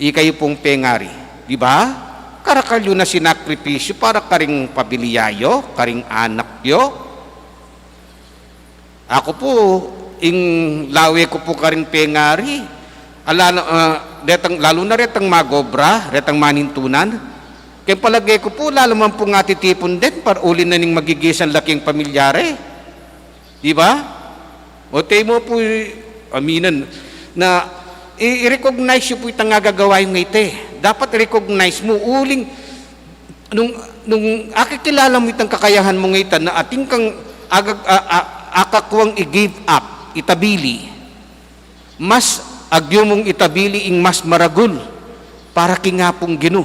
ikayu pung pengari. Di ba? Karakal yu na sinakripisyu para karing pamilya yu, karing anak yu. Aku pu, ing lawe ku pu karing pengari, ala, ah, detang, lalu na retang magobra, retang manintunan. Keng palage ku pu, lalaman pung atitipun den, para uli na ning magigisan la king pamilya re. Di ba? O te mu pu, aminan, na i-, i-recognize yu pu itang agagawa yu ngeni. Dapat i-recognize mu, uling, nung, nung akikilala mu itang kakayahan mu ngeni, na atin kang aga-, a-, a-, akakuang i-give up, itabili, mas agyu mung itabili ing mas maragul para king Apung Ginu.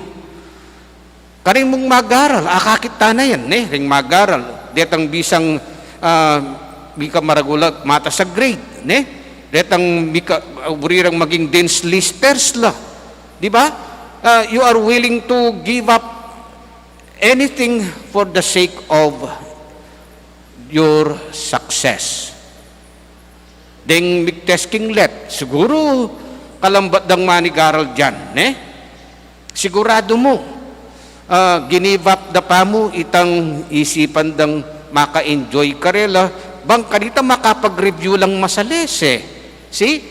Karing mung mag-aral, akakit ta na yan, ne? Ring mag-aral, detang bisang, ah, mika maragul la, mataas a grade, ne? Detang mika, ah, buri rang maging dean's listers la. Di ba? Ah, you are willing to give up anything for the sake of your success. Deng migtes king let, siguru kalambat dang manigaral diyan, ne? Siguradu mu, ah, ginive up da pa mu itang isipan dang maka-enjoy karela, bang kanita makapag-review lang masalese. See?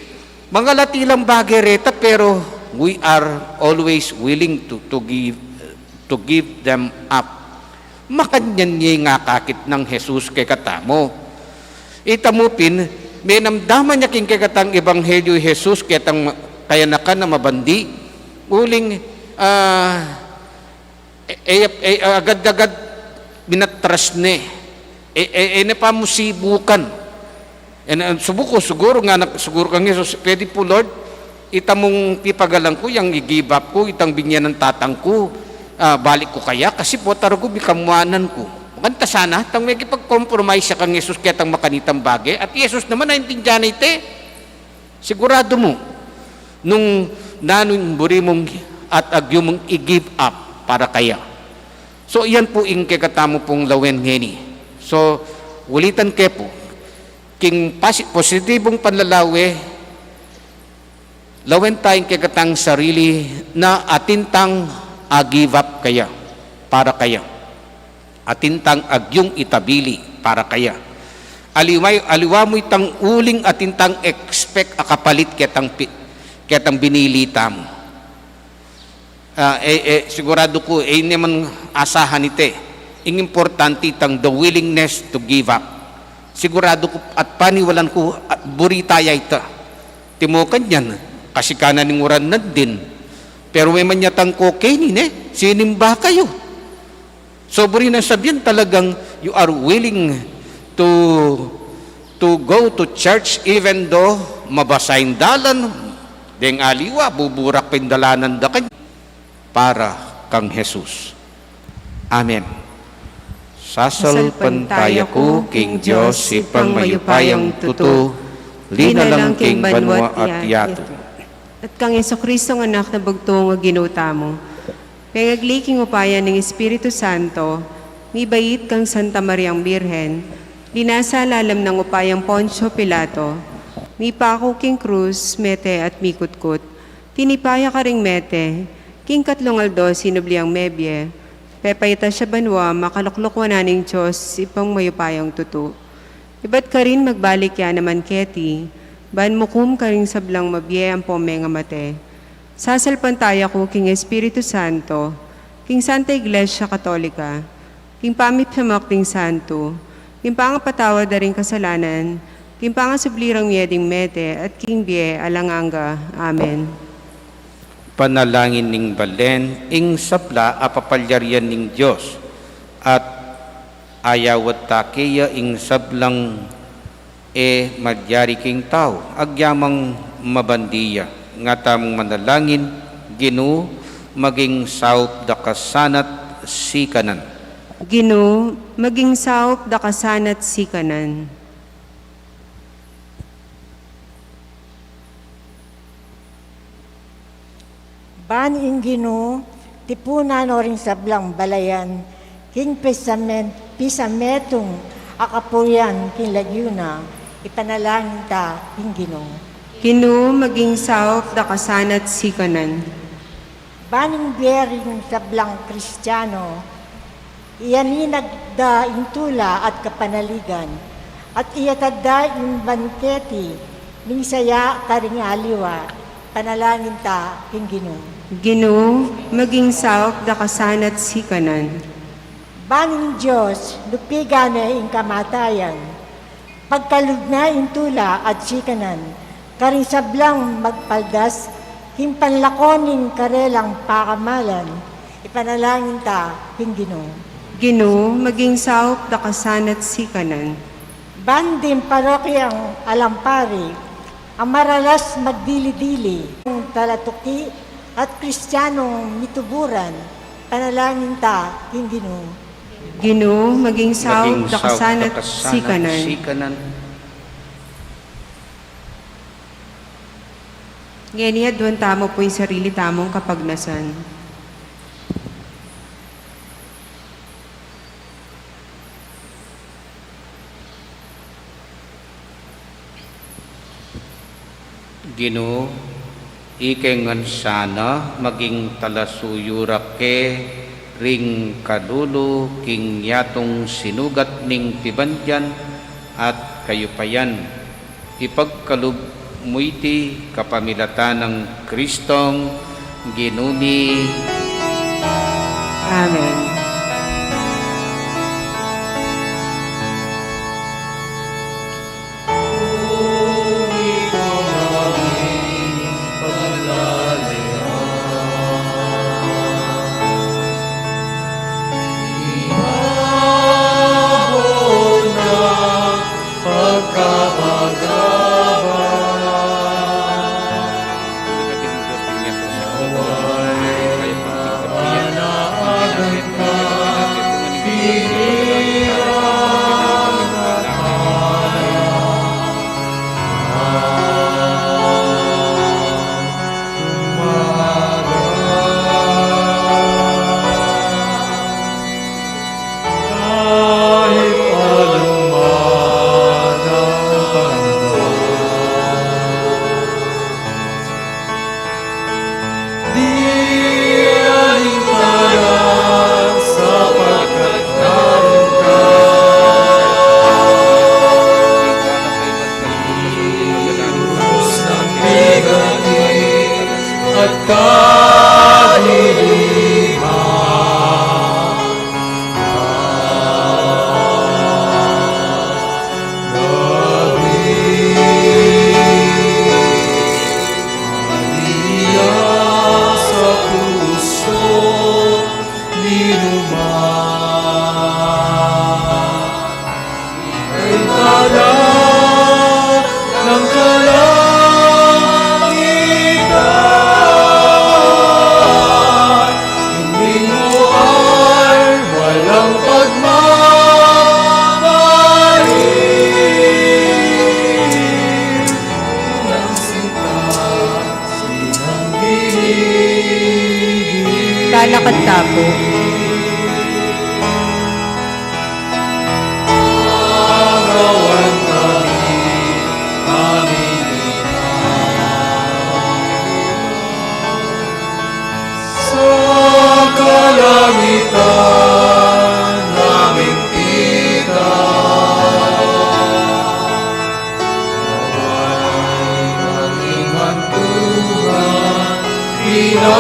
Mangalati lang bage reta, pero we are always willing to, to give, to give them up. Makanyan ye ing akakit nang Jesus kekatamu. Ita mu pin, menamdaman ya king kekatang ebanghelyu i Jesus ketang ma-, kayanakan a mabandi, uling, ah, e, e, e, agad-agad minatras ne. E, e, e ne pa mu sibukan. E, na, subuk ku, siguru ngana, siguru kang Jesus, pwede pu, Lord, ita mung pipagalan ku, yang i-give up ku, itang binye nang tatang ku, ah, balik ku kaya, kasi pu, taragu, bikamuanan ku. Makanita sana, tang mekipag-compromise ya kang Jesus ketang makanitang bage, at i Jesus naman, naintindian na ite. Siguradu mu, nung nanu ing buri mung at agyu mung i-give up para kaya. So, yan pu ing kekatamu pung lawen ngeni. So, ulitan ke pu, king pasi-, positibung panlalawe, lawen ta ing kekatang sarili na atin tang a-give up kaya, para kaya. Atin tang agyung itabili para kaya. Aliwa, aliwa mu itang uling atin tang expect a kapalit ketang pi-, ketang binili tamu. Ah, e, e, siguradu ku, e ne man asahan ite. Ing importante itang the willingness to give up. Siguradu ku at paniwalan ku at buri ta ya ita. Timokan yan, kasi kanan ning uran na din. Pero meman ya tang cocaine, ne? Sinimba kayu. So, buri nang sabian talagang you are willing to, to go to church even though mabasa ing dalan, deng aliwa, buburak pa ing dalanan da kanya para kang Jesus. Amen. Sasalpantaya ku king Dios, Ibpang mayupayang tutu, linalang king banua at yatu. At kang Jesucristo, Anak nang bugtung a Ginu tamu. Pengagli king upaya ning Espiritu Santo, mibait kang Santa Mariang Birhen, linasa lalam nang upayang Poncio Pilato, mipaku king krus, mete at mikutkut, tinipa ya karing mete, king katlung aldo sinubli yang mebie, pepaitas ya banua, makalukluk wanan ning Dios, Ibpang mayupayang tutu. Ibat karin magbalik ya naman keti, ban mukum karing sablang mabie ampong mengamate. Sasalpantaya ku king Espiritu Santo, king Santa Iglesia Katolika, king pamipasamak ding santu, king pangapatawad da ring kasalanan, king pangasubli rang mie ding mete, at king bie alang angga. Amen. Panalangin ning balen, ing sabla a papalyarian ning Dios, at Ayawat ta keya ing sablang e malyari king tau, agyamang mabandi ya. Nga tamung manalangin, Ginu, maging saup da ka sana't sikanan. Ginu, maging saup da ka sana't sikanan. Ban ing Ginu, tipunan no ring sablang balayan, king pisamen-, pisametung a kapurian king lagyu na, ipanalangin ta king Ginu. Ginu, maging saup da ka sana't sikanan. Ban ing bie ring sablang Kristiano, iyaninag da ing tula at kapanaligan, at iyatad da ing bangketi ning saya karing aliwa, panalangin ta king Ginu. Ginu, maging saup da ka sana't sikanan. Ban ing Dios, lupigan ne ing kamatayan, pagkalub na ing tula at sikanan, karing sablang magpaldas, king panlako ning karelang paramalan, ipanalangin ta king Ginu. Ginu, maging saup da ka sana't sikanan. Ban ding parokyang alampari, a maralas magdili-dili, talatuki at Kristianong mituburan, panalangin ta king Ginu. Ginu, maging saup da ka sana't sikanan. Ngeni, aduan tamu pu ing sarili tamung kapagnasan. Ginu, ika ngan sana maging talasuyu ra ke ring kalulu king yatung sinugat ning pibandian at kayupayan. Ipagkalub mu iti kapamilatan nang Kristong Ginu mi. Amen. Lalakad ta pu. Sa kalangitan naming Ina,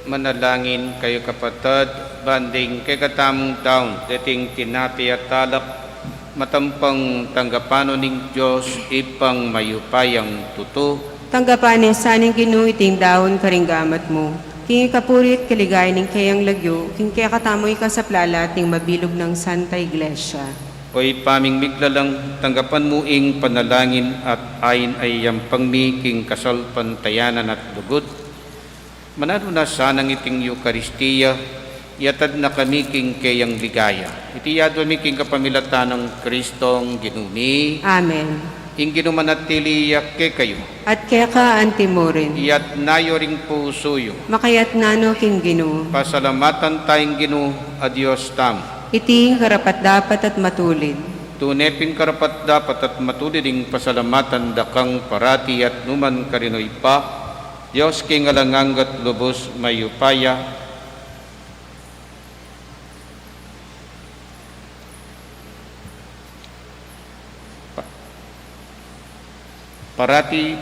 Manalangin kayu, kapatad, ban ding kekatamung daun deting tinape at alak, matampang tanggapan no ning Dios Ibpang mayupayang tutu. Tanggapan ne sa ning Ginu iting daun karing gamat mu, king ikapuri at kaligayan ning keyang lagyu, king kekatamung ikasaplalat ning mabilug nang Santa Iglesia. O Ibpa ming miglalang, tanggapan mu ing panalangin at ain a iyampang mi king kasalpantayanan at lugud. Mananu na sanang iting Eukaristia, iyatad na kami king keyang ligaya. Iti adwan mi king kapamilatan nang Kristong Ginu mi. Amen. Ing Ginu manatili ya kekayu. At keka antimurin. Iyatna yu ring pusu yu. Makayatna no king Ginu. Pasalamatan taya ing Ginu a Dios tamu. Iti ing karapat-dapat at matulid. Tune pin karapat-dapat at matulid ing pasalamatan da kang parati at nukarin man, O Ibpa, Dios king alang angga at lubus mayupaya. Pa-, parati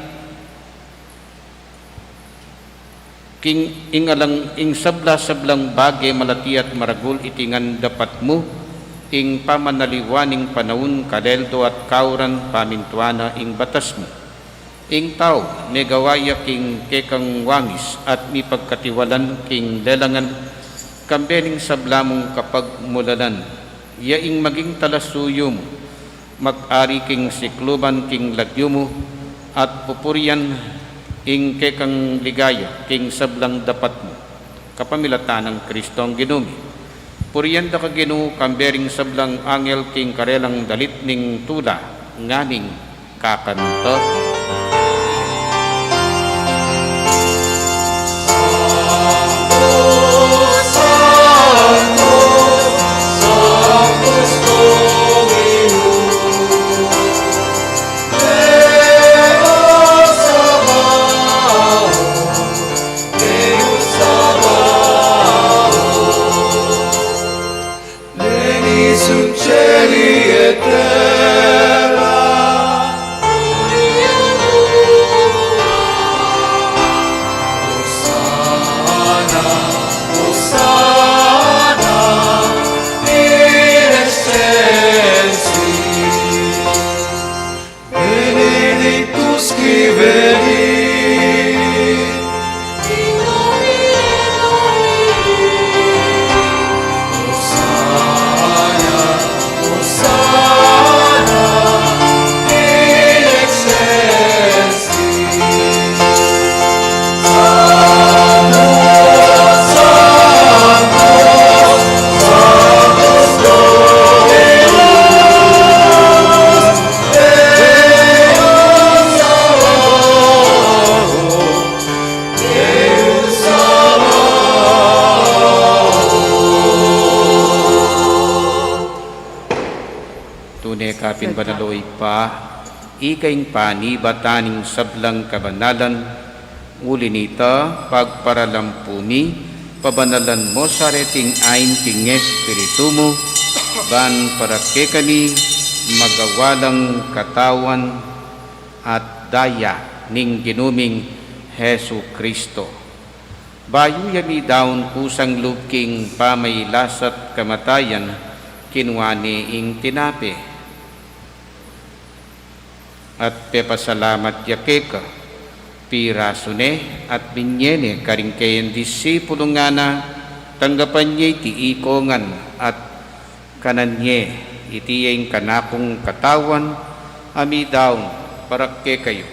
king ing alang, ing sabla-sablang bage malati at maragul iti ngan dapat mu, ing pamanaliwa ning panaun, kaleldo at kauran, pamintuan na ing batas mu. Ing tau, megawa ya king kekang wangis at mipagkatiwalan king lelangan, kambe ning sabla mung kapagmulalan, ya ing maging talasuyu mu, mag-ari king sikluban king lagyu mu, at pupurian ing kekang ligaya king sablang dapat mu. Kapamilatan nang Kristong Ginu mi. Purian da ka Ginu, kambe ring sablang angel king karelang dalit ning tula, nganing kakanta. Deus Sabaoth, Deus Sabaoth, Deus in caeli et terrae. Hosanna, Hosanna in excelsis. Benedictus qui venit in nomine Domini. Hosanna, Hosanna in excelsis. Sanctus, Sanctus, Sanctus Dominus. Tune ka pin banal, O Ibpa, ika ing panibatan ning sablang kabanalan, uli nita, pagparalampu mi, pabanalan mu sa reting ain king Espiritu mu, ban para kekami magawa lang katawan at daya ning Ginu ming Jesu Kristo. Bayu ya midaun kusang lub king pamailas at kamatayan, kinua ne ing tinape at pepasalamat ya keka, pirasu ne at binye ne karing keyang disipulung ngana, tanggapan ye iti ikongan at kanan ye, iti ya ing kanakung katawan a midaun para kekayu.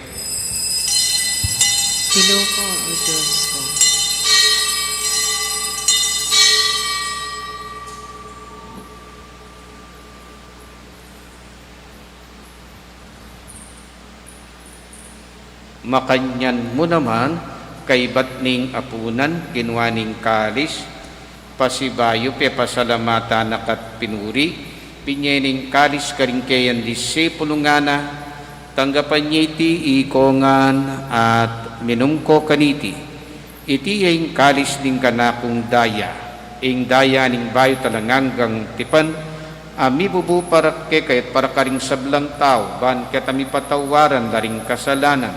Ginu ku, O Dios ku. Makanyan mu naman, kaybat ning apunan, kinua ne ing kalis, pasibayu pepasalamatan na ka't pinuri, binye ne ing kalis karing keyang disipulung ngana, tanggapan ye iti ikongan at minum ko kaniti. Iti ya ing kalis ning kanakung daya, ing daya ning bayu at alang anggang tipan, A mibubu para keka at para karing sablang tau, ban keta mipatawaran da ring kasalanan.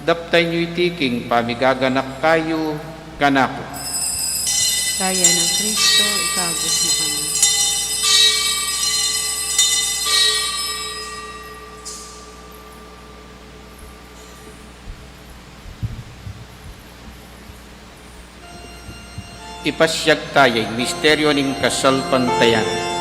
Daptan yu iti king pamigaganaka kayu kanaku. Daya nang Kristo, ikabus mu kami. Ipasiag taya ing misteryo ning kasalpantayanan.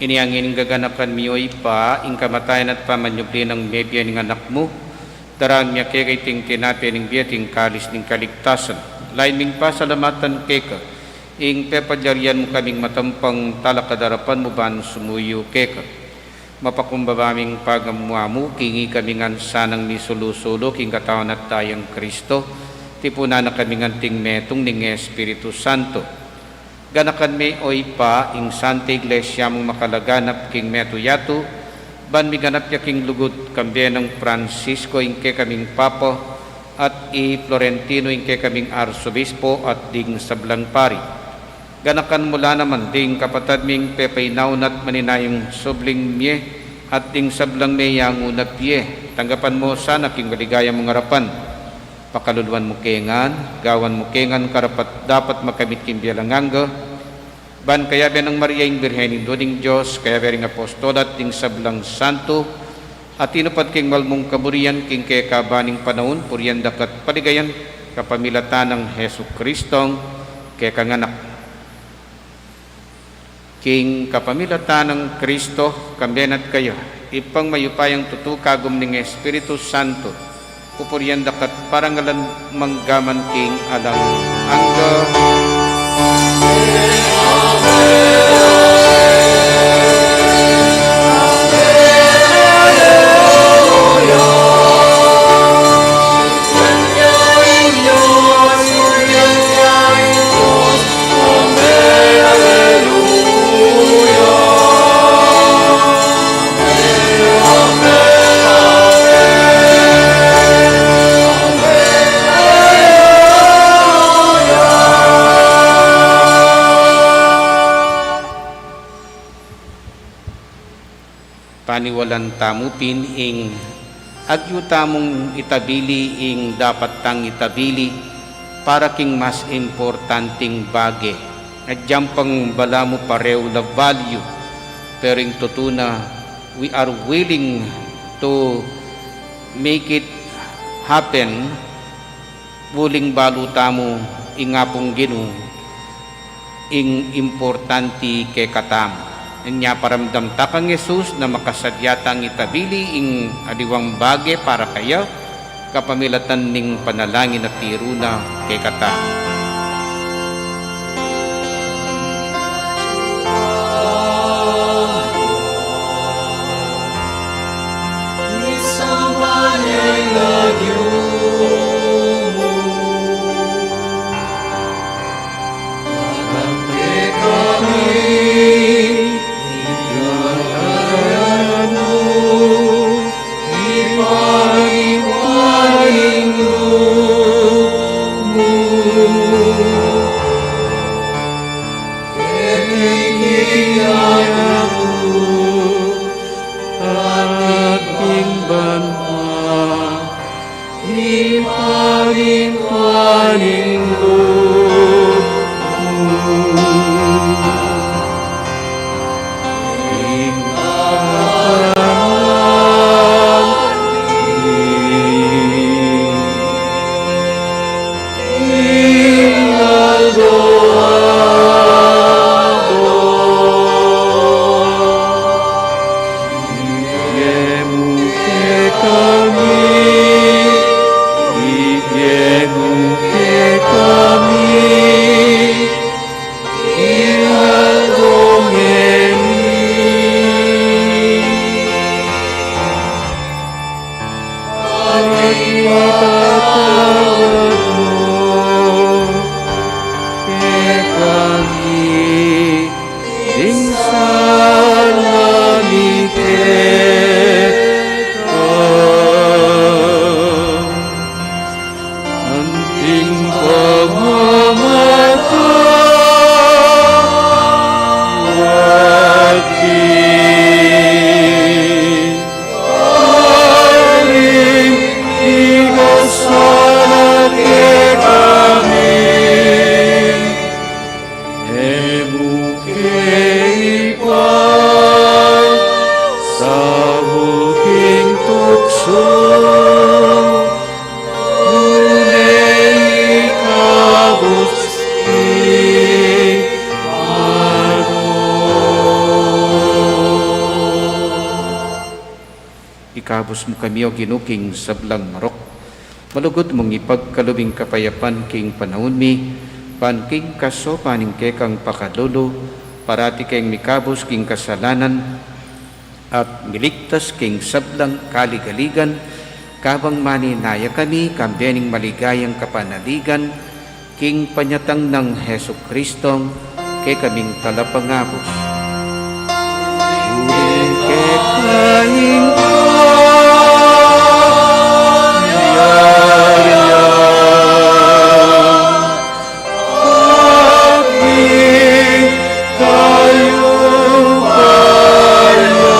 Ini ngeni ing gaganakan mi, O Ibpa, ing kamatayan at pamanyubli nang mebie ning Anak mu, darang mi keka iting tinape ning bie at ing kalis ning kaligtasan. Lain ming pasalamatan keka ing pepalyarian mu kaming matampang talakad king arapan mu ban sumuyu keka. Mapakumbaba ming pagamu-amu king ikami ngan sanang misulu-sulu king katawan at dayang Kristo, tipunan na kami ngan king metung ning Espiritu Santo. Ganakan me, O Ibpa, ing Santa Iglesia mung makalaganap king metung yatu, ban miganap ya king lugud, kambe nang Francisco ing kekaming Papa, at i Florentino ing kekaming Arsobispo, at ding sablang pari. Ganakan mu la naman ding kapatad ming pepainaun at maninayung subling mie, at ding sablang meyangu na bie. Tanggapan mu sana king maligaya mung arapan. Pakaluluan mu ke ngan, gawan mu ke ngan karapat-dapat makamit king bie alang angga, ban kayabe nang Maria ing Birhen, Indu ning Dios, kayabe ring apostol at ding sablang santo, a tinupad king mal mung kaburian king kekaban ning panaun, purian da ka at paligayan, kapamilatan nang Jesucristong kekang Anak. King kapamilatan nang Kristo, kambe na at kaya, Ibpang mayupayang tutu, kagum ning Espiritu Santo, pupurian da ka at parangalan manggaman king alang angga. Paniwalan tamu pin ing agyu tamung itabili ing dapat tang itabili para king mas importanting bage. Agyang pang balamu pareu la value, pero ing tutu na, we are willing to make it happen. Uling balu tamu ing Apung Ginu ing importanti kekatamu. Inya paramdam ta kang Jesus na makasadya tang itabili ing aliwang bage para kaya, kapamilatan ning panalangin a tiru na kekatamu. Ikabus mu kami, O Ginu, king sablang marok. Malugud mung ipagkalub ing kapayapan king panaun mi, ban king kasopan ning kekang pakalulu, parati keng mikabus king kasalanan, at miligtas king sablang kaligaligan, kabang maninaya kami, kambe ning maligayang kapanaligan, king panyatang nang Jesucristong kekaming Talapangabus. Uling keka ing kayarian, at ikayu pa yan.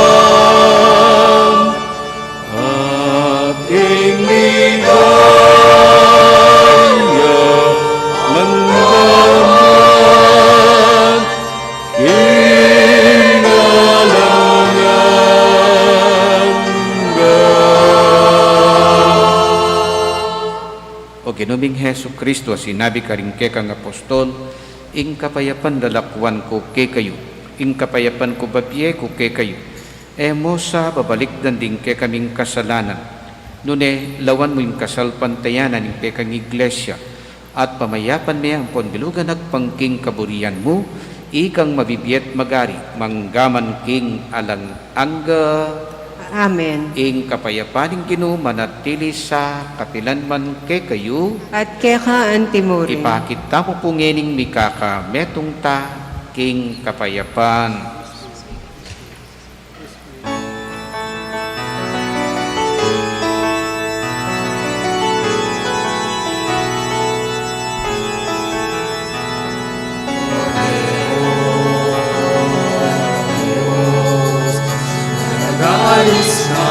At ing ligaya man naman king alang angga. O Ginu ming Jesucristo, a sinabi karing kekang apostol, ing kapayapan lalakuan ku kekayu, ing kapayapan ku babie ku kekayu. E mu sa babalikdan ding kekaming kasalanan, nune lawan mu ing kasalpantayanan ning kekang Iglesia, at pamayapan me ampon bilugan agpang king kaburian mu, ikang mabibie at magari, mangga man king alang angga. Amen. Ing kapayapan ning Ginu manatili sa kapilan man kekayu. At keka antimurin. Ipakit tamu pu ngening mikakametung ta king kapayapan. Nag-alis na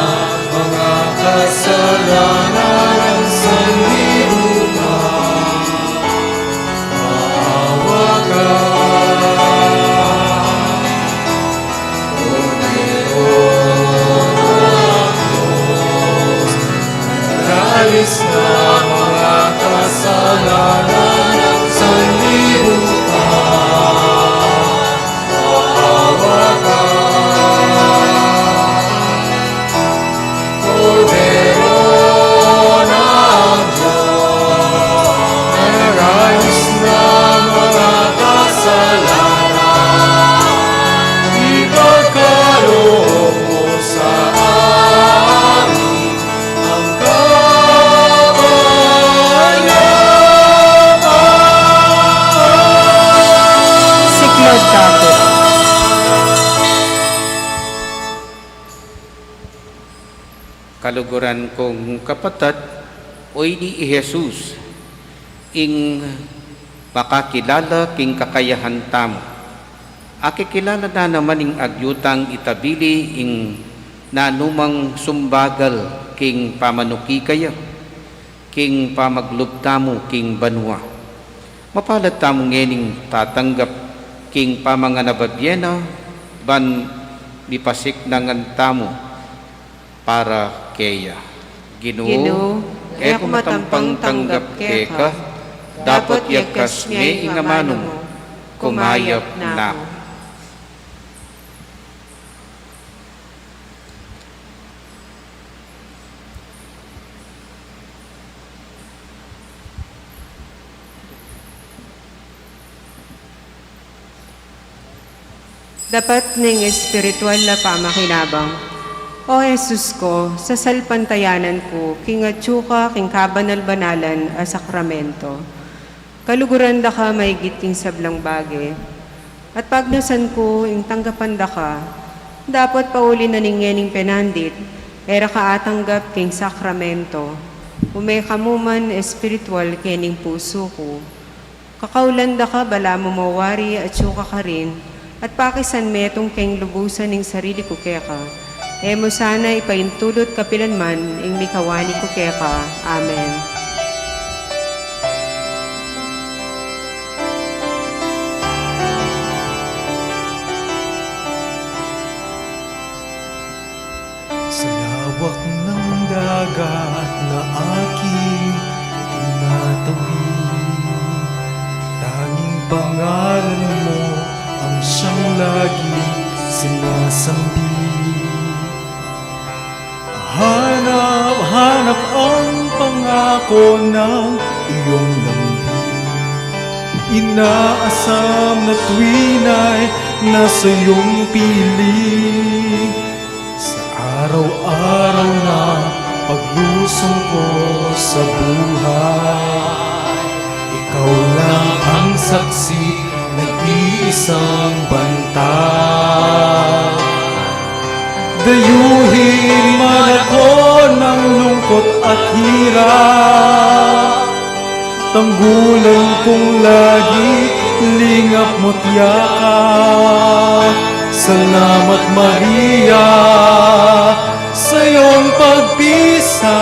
mga kasalanan ng sanlibutan. Maawa ka. Kordero ng Diyos, nag-alis na mga kasalanan ng sanlibutan. Maawa ka. Kordero ng Diyos, nag-alis na mga kasalanan, ipagkaloob mo sa amin ang kapayapaan. Siklaud tamu. Kaluguran kung kapatad, oyni i Jesus, ing makakilala king kakayahan tamu. Akikilala na naman ing agyu tang itabili ing nanumang sumbagal king pamanuki kaya, king pamaglub tamu king banua. Mapalad tamu ngening tatanggap king pamanganababie na, ban mipasiknangan tamu para keya. Ginu, Ginu, e ku matampang tanggap keka, dapot yagkas me ing amanu mu, kumayap na ku. Dapat ning espiritual a pamakinabang. O Jesus ku, sasalpantayanan ku king atyu ka king kabanal-banalan a sakramento. Kaluguran da ka maigit king sablang bage, at pagnasan ku ing tanggapan da ka. Dapot pauli na ning ngening penandit, e ra ka atanggap king sakramento, ume ka mu man espiritual kening pusu ku. Kakaulan da ka, balamu mo wari atyu ka karin, at pakisan metung keng lubusan ing sarili ku keka. E mu sana ipaintulut kapilan man ing mikawani ku keka. Amen. Sa lawak ng dagat na aking tinatawid, tanging pangalan mo ang siyang laging sinasambi. Ako ng iyong lambing, inaasam na tuwinay na sa iyong piling. Sa araw-araw na paglusong ko sa buhay, ikaw lang ang saksi, nag-iisang bantay. Dayuhin man ako ng lungkot at hirap, tanggulan kong lagi lingap mo't yakap. Salamat, Maria, sa iyong pagpisa.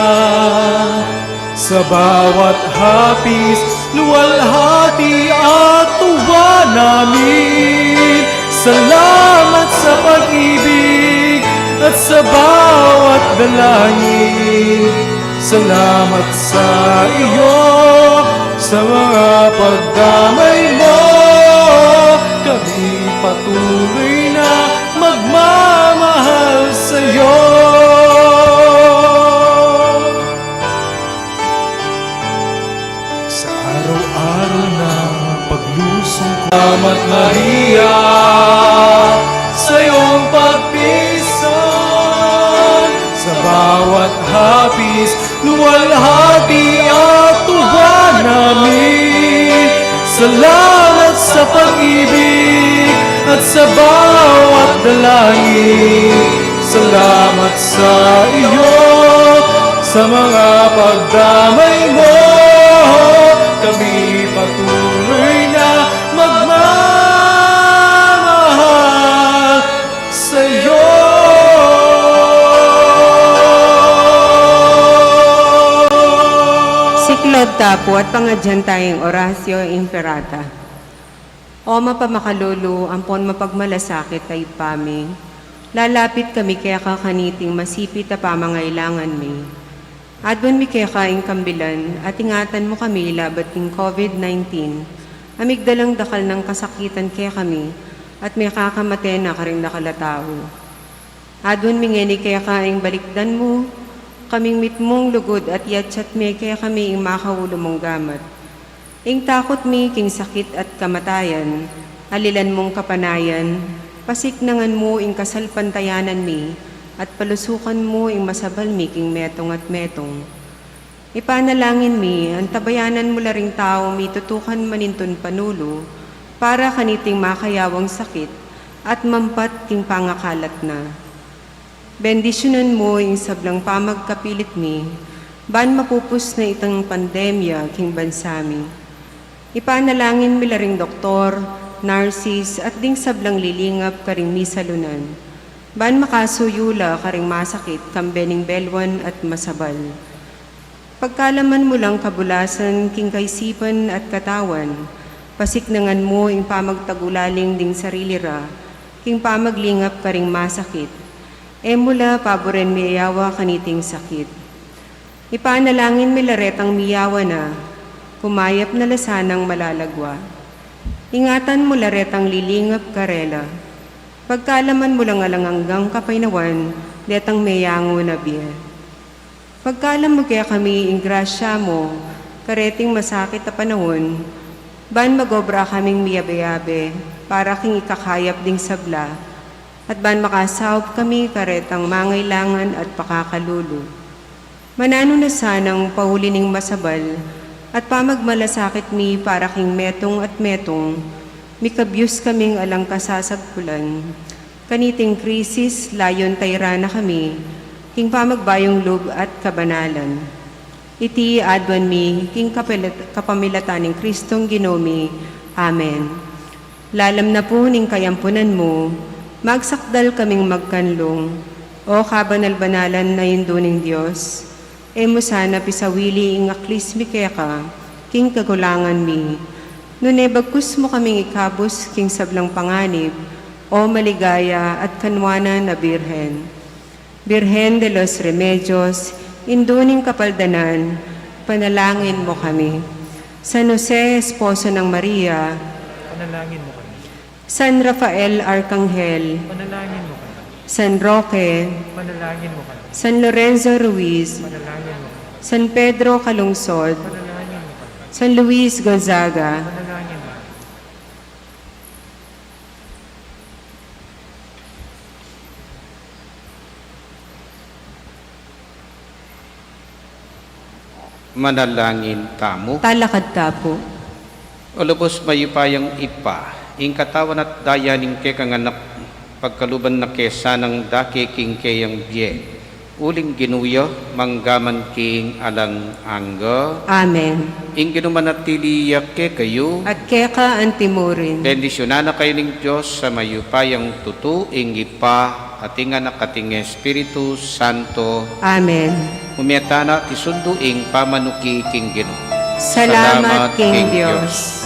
Sa bawat hapis, luwalhati at tuwa namin. Salamat sa pag-ibig at sa bawat dalangin. Salamat sa iyo, sa mga pagdamay mo. Kami patuloy na magmamahal sa iyo. Sa araw-araw na paglusong ko, Salamat, Maria, sa iyong pagpisan. Sa bawat hapis, luwalhati at tuwa namin. Salamat sa pag-ibig at sa bawat dalangin. Salamat sa iyo, sa mga pagdamay mo, kami patuloy na magmamahal sa iyo. Siklaud ta pu at pangadyan taya ing Oratio Imperata. O mapamakalulu ampon mapagmalasakit a Ibpa mi, lalapit kami keka kaniting masipit a pamangailangan mi. Aduan mi keka ing kambilan at ingatan mu kami labat king COVID nineteen, a migdalang dakal nang kasakitan kekami, at mekakamate na karing dakal a tau. Aduan mi ngeni keka ing balikdan mu, kaming mitmung lugud at yatsat me kekami ing makaulu mung gamat. Ing takut mi king sakit at kamatayan, alilan mung kapanayan, pasiknangan mu ing kasalpantayanan mi, at palusukan mu ing masabal mi king metung at metung. Ipanalangin mi, antabayanan mu la ring tau mitutukan manintun panulu, para kaniting makayawang sakit, at mampat king pangakalat na. Bendisyunan mu ing sablang pamagkapilit mi, ban mapupus na itang pandemya king bansa mi. Ipanalangin mi la ring doktor, narsis, at ding sablang lilingap karing misalunan, ban makasuyu la karing masakit kambe ning belwan at masabal. Pagkalaman mu lang kabulasan king kaisipan at katawan, pasiknangan mu ing pamagtagulaling ding sarili ra king pamaglingap karing masakit. E mu la paburen miyayawa kaniting sakit. Ipanalangin mi la retang miyawa na, kumayap na la sanang malalagwa. Ingatan mu la retang lilingap karela. Pagkalaman mu lang alang anggang kapaynawan detang meyangu na bie. Pagkalam mu kekami ing grasya mu kareting masakit a panaun, ban mag-obra kaming miyabe-yabe para king ikakayap ding sabla, at ban makasaup kami karetang mangailangan at pakakalulu. Mananu na sanang pauli ning masabal at pamagmalasakit mi para king metung at metung, mikabyus kaming alang kasasagpulan. Kaniting krisis, layun tayran na kami king pamagbayung lub at kabanalan. Iti aduan mi king kapilat-, kapamilatan ning Kristong Ginu mi. Amen. Lalam na pu ning kayampunan mu, magsakdal kaming magkanlung, O kabanal-banalan a Indu ning Dios. E mu sana pisawili ing aklis mi keka king kakulangan mi, nune bagkus mu kaming ikabus king sablang panganib, O maligaya at kanwanan a Birhen. Birhen de los Remedios, Indu ning Kapaldanan, panalangin mu kami. San Jose, esposo nang Maria, panalangin mu kami. San Rafael Arkanghel, panalangin mu kami. San Roque, panalangin mu kami. San Lorenzo Ruiz, panalangin mu kami. San Pedro Calungsod, San Luis Gonzaga, manalangin tamu. Talakad ta pu. O lubos mayupayang Ibpa, ing katawan at daya ning kekang Anak, pagkaluban na ke sanang dake king keyang bie. Uling Ginu ya, manggaman king alang angga. Amen. Ing Ginu manatili ya kekayu. At keka antimurin. Bendisyunan na kayu ning Dios a mayupayang tutu, ing Ibpa, at ing Anak, at ing Espiritu Santo. Amen. Mumie tana at isundu ing pamanuki king Ginu. Salamat king Dios.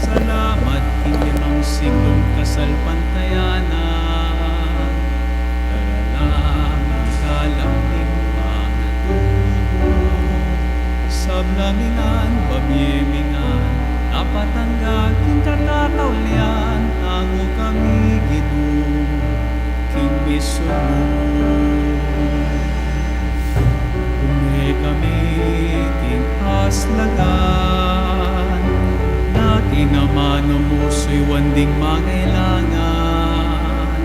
Salamat king limang siklung kasalpantayanan. Daralan mi ing kalam ning pangatubud. Sabla mi ngan, babie mi ngan, dapat angga king katataulian, nangu kami Ginu, king misun mu. Ume kami king aslagan, na king amanu mu suyuan ding mangailangan.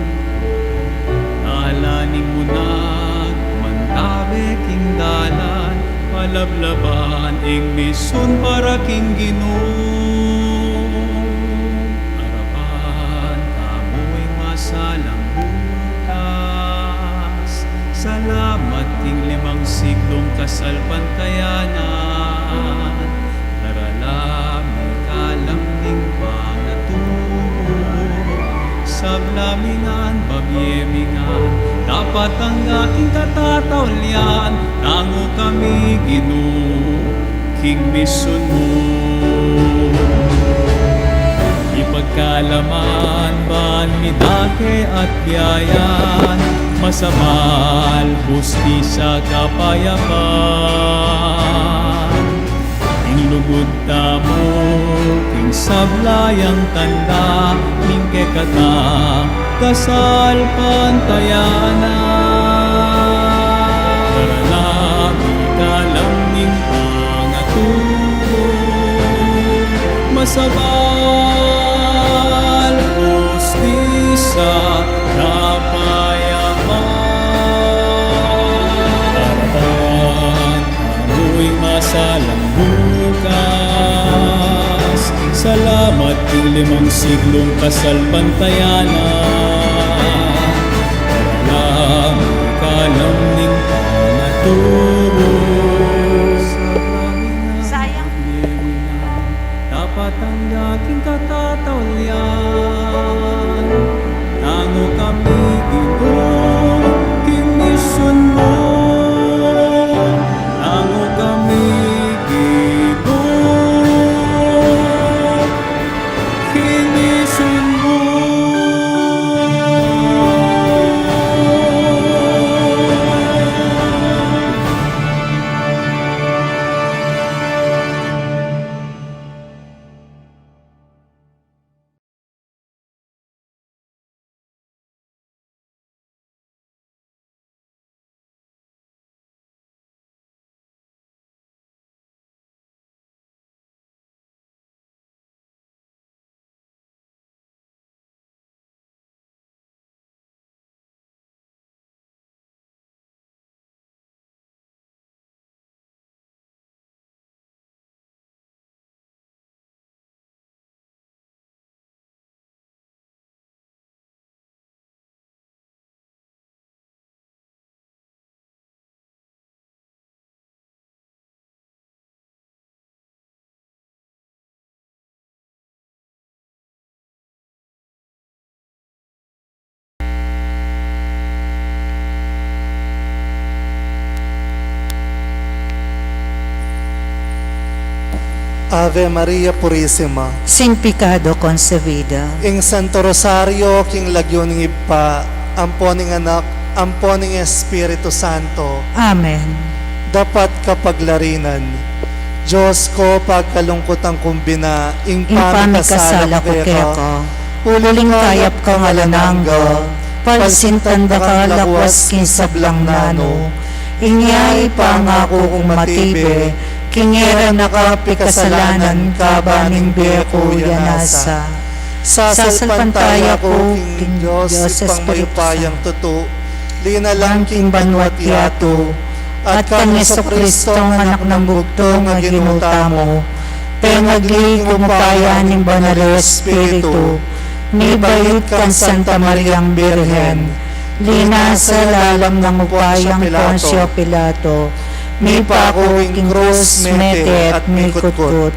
Ala ning munag mantabe king dalan, palablaban ing misun para king Ginu. Arapan tamu ing masalang bukas. Salamat king limang siklung kasalpantayanan. Daralan mi ing kalam ning pangatubud. Sabla mi ngan, babie mi ngan, dapat angga king katataulian, nangu kami Ginu, king misun mu. Ipagkalaman ban mi dake at biayan, masabal, hustisya, kapayapan. Ing lugud tamu king sabla yang tanda ning kekatang kasalpantayanan. Daralan mi ing kalam ning pangatubud, masabal, hustisya, kapayapan. Arapan tamu ing masalang bukas. Salamat king limang siklung kasalpantayanan. Daralan mi ing kalam ning pangatubud. Sayang. Dapat angga king katataulian, nangu kami Ginu, king misun mu. Nangu kami Ave Maria Purisima. Sin pecado concebida. Ing Santo Rosario, king lagyu ning Ibpa, ampo ning Anak, ampo ning Espiritu Santo. Amen. Dapat kapaglarinan. Dios ku, pagkalungkutan kung bina, ing pamikasala ku keka. Uling kayap kang alang angga, palsintan da ka lakwas king sablang nanu. Inya ipangaku kung matibe, king e ra na ka pikasalanan kabang ing bie ku ya nasa. Sasalpantaya ku king Dios, Ibpang mayupayang tutu, linalang king banua't yatu, at kang Jesucristo, Anak nang bugtung a Ginu tamu, pengagli king upaya ning Banal a Espiritu, mibait kang Santa Mariang Birhen, linasa lalam ning upayang Poncio Pilato, mipaku king krus, mete at mikutkut.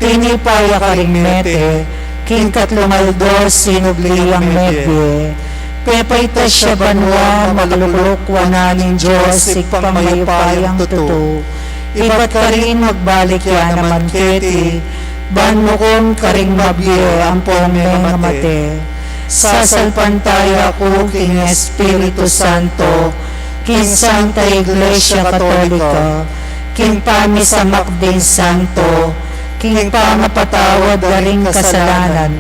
Tinipa ya karing mete, king katlung aldo sinubli yang mebie. Pepaitas ya banua, malukluk wanan ning Dios, Ibpang mayupayang tutu. Ibat karin magbalik ya naman keti, ban mukum karing mabie ampong mengamate. Sasalpantaya ku king Espiritu Santo, king Santa Iglesia Katolika, king pamisamak ding santo, king pangapatawad da ring kasalanan,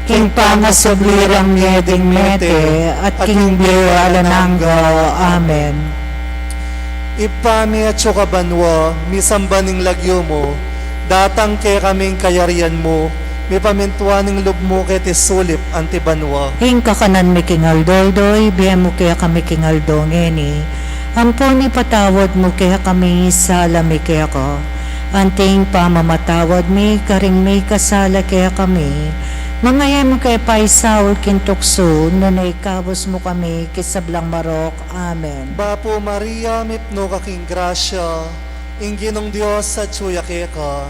king pangasubli rang mie ding mete, at king bie alang angga. Amen. Ibpa mi, atsu ka banua, misamban ing lagyu mu, datang kekami ing kayarian mu, mipamintuan ing lub mu keti sulip anti banua. Ing kakanan mi king aldo-aldo, ibie mu kekami king aldo ngeni. Ampon ipatawad mu kekami ing sala mi keka, anti ing pamamatawad mi karing mikasala kekami. Manga e mu ke paisaul king tuksu, nune ikabus mu kami king sablang marok. Amen. Bapu Maria, mipnu ka king grasya, ing Ginung Dios atyu ya keka.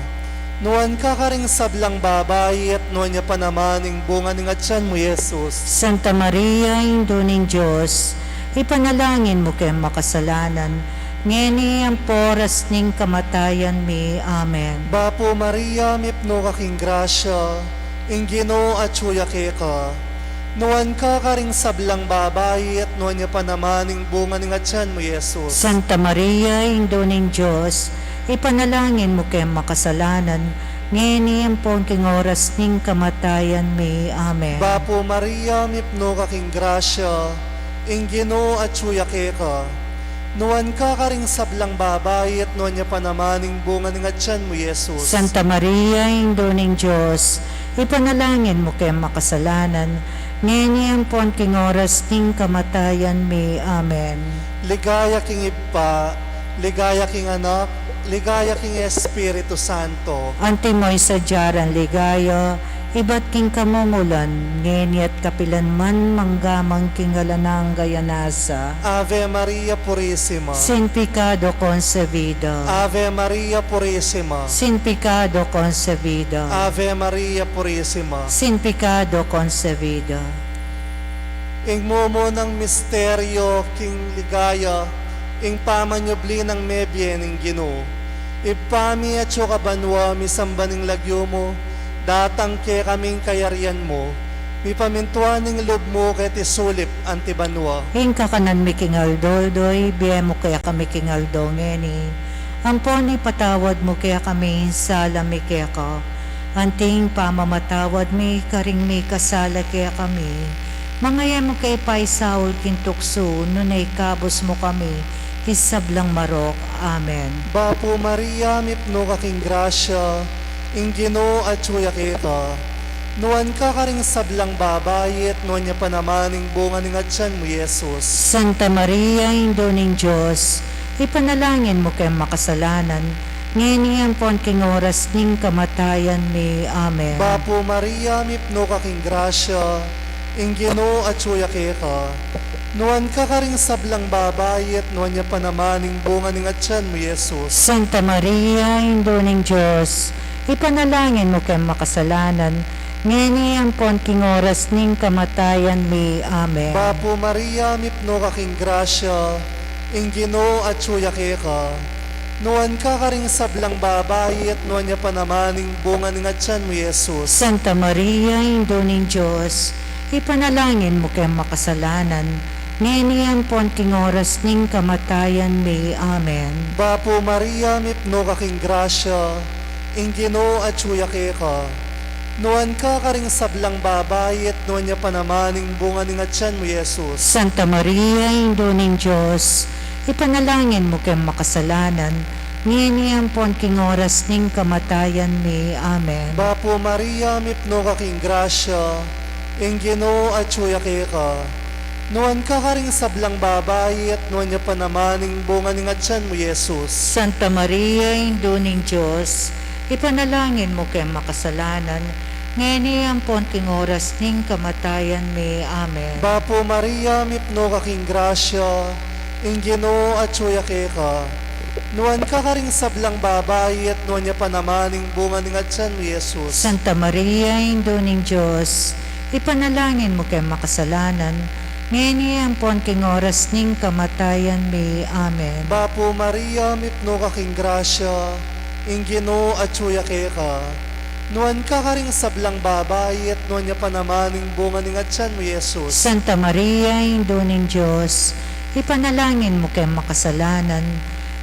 Nuan ka karing sablang babai, at nuan ya pa naman ing bunga ning atian mu, Jesus. Santa Maria, Indu ning Dios, ipanalangin mu keng makasalanan, ngeni ampon oras ning kamatayan mi. Amen. Bapu Maria, mipnu ka king grasya, ing Ginu atyu ya keka. Nuan ka karing sablang babai, at nuan ya pa naman ing bunga ning atian mu, Jesus. Santa Maria, Indu ning Dios, ipanalangin mu keng makasalanan, ngeni ampon king oras ning kamatayan mi. Amen. Bapu Maria, mipnu ka king grasya, ing Ginu atyu ya keka. Nuan ka karing sablang babai, at nuan ya pa naman ing bunga ning atian mu, Jesus. Santa Maria, Indu ning Dios, ipanalangin mu keng makasalanan, ngeni ampon king oras ning kamatayan mi. Amen. Ligaya king Ibpa, ligaya king Anak, ligaya king Espiritu Santo. Antimo ing sadya rang ligaya, ibat king kamumulan, ngeni at kapilan man, mangga man king alang angga. Ave Maria Purisima. Sin pecado concebida. Ave Maria Purisima. Sin pecado concebida. Ave Maria Purisima. Sin pecado concebida. Ing mumunang misteryo king ligaya, ing pamanyubli nang mebie ning Ginu. Ibpa mi atsu ka banua, misamban ing lagyu mu, datang kekami ing kayarian mu, mipamintuan ing lub mu keti sulip anti banua. Ing kakanan mi king aldo-aldo, ibie mu kekami king aldo ngeni. Ampon ipatawad mu kekami ing sala mi keka, anti ing pamamatawad mi karing mikasala kekami. Manga e mu ke paisaul king tuksu, nune ikabus mu kami king sablang marok. Amen. Bapu Maria, mipnu ka king grasya, ing Ginu atyu ya keka. Nuan ka karing sablang babai, at nuan ya pa naman ing bunga ning atian mu, Jesus. Santa Maria, Indu ning Dios, ipanalangin mu keng makasalanan, ngeni ampon king oras ning kamatayan mi. Amen. Bapu Maria, mipnu ka king grasya, ing Ginu atyu ya keka. Nuan ka karing sablang babai, at nuan ya pa naman ing bunga ning atian mu, Jesus. Santa Maria, Indu ning Dios, ipanalangin mu keng makasalanan, ngeni ampon king oras ning kamatayan mi. Amen. Bapu Maria, mipnu ka king grasya, ing Ginu atyu ya keka. Nuan ka karing sablang babai, at nuan ya pa naman ing bunga ning atian mu, Jesus. Santa Maria, Indu ning Dios, ipanalangin mu keng makasalanan, ngeni ampon king oras ning kamatayan mi. Amen. Bapu Maria, mipnu ka king grasya, ing Ginu atyu ya keka. Nuan ka karing sablang babai, at nuan ya pa naman ing bunga ning atian mu, Jesus. Santa Maria, Indu ning Dios, ipanalangin mu keng makasalanan, ngeni ampon king oras ning kamatayan mi. Amen. Bapu Maria, mipnu ka king grasya, ing Ginu atyu ya keka. Nuan ka karing sablang babai, at nuan ya pa naman ing bunga ning atian mu, Jesus. Santa Maria, Indu ning Dios, ipanalangin mu keng makasalanan, ngeni ampon king oras ning kamatayan mi. Amen. Bapu Maria, mipnu ka king grasya, ing Ginu atyu ya keka. Nuan ka karing sablang babai, at nuan ya pa naman ing bunga ning atian mu, Jesus. Santa Maria, Indu ning Dios, ipanalangin mu keng makasalanan, ngeni ampon king oras ning kamatayan mi. Amen. Bapu Maria, mipnu ka king grasya, ing Ginu atyu ya keka. Nuan ka karing sablang babai, at nuan ya pa naman ing bunga ning atian mu, Jesus. Santa Maria, Indu ning Dios, ipanalangin mu keng makasalanan,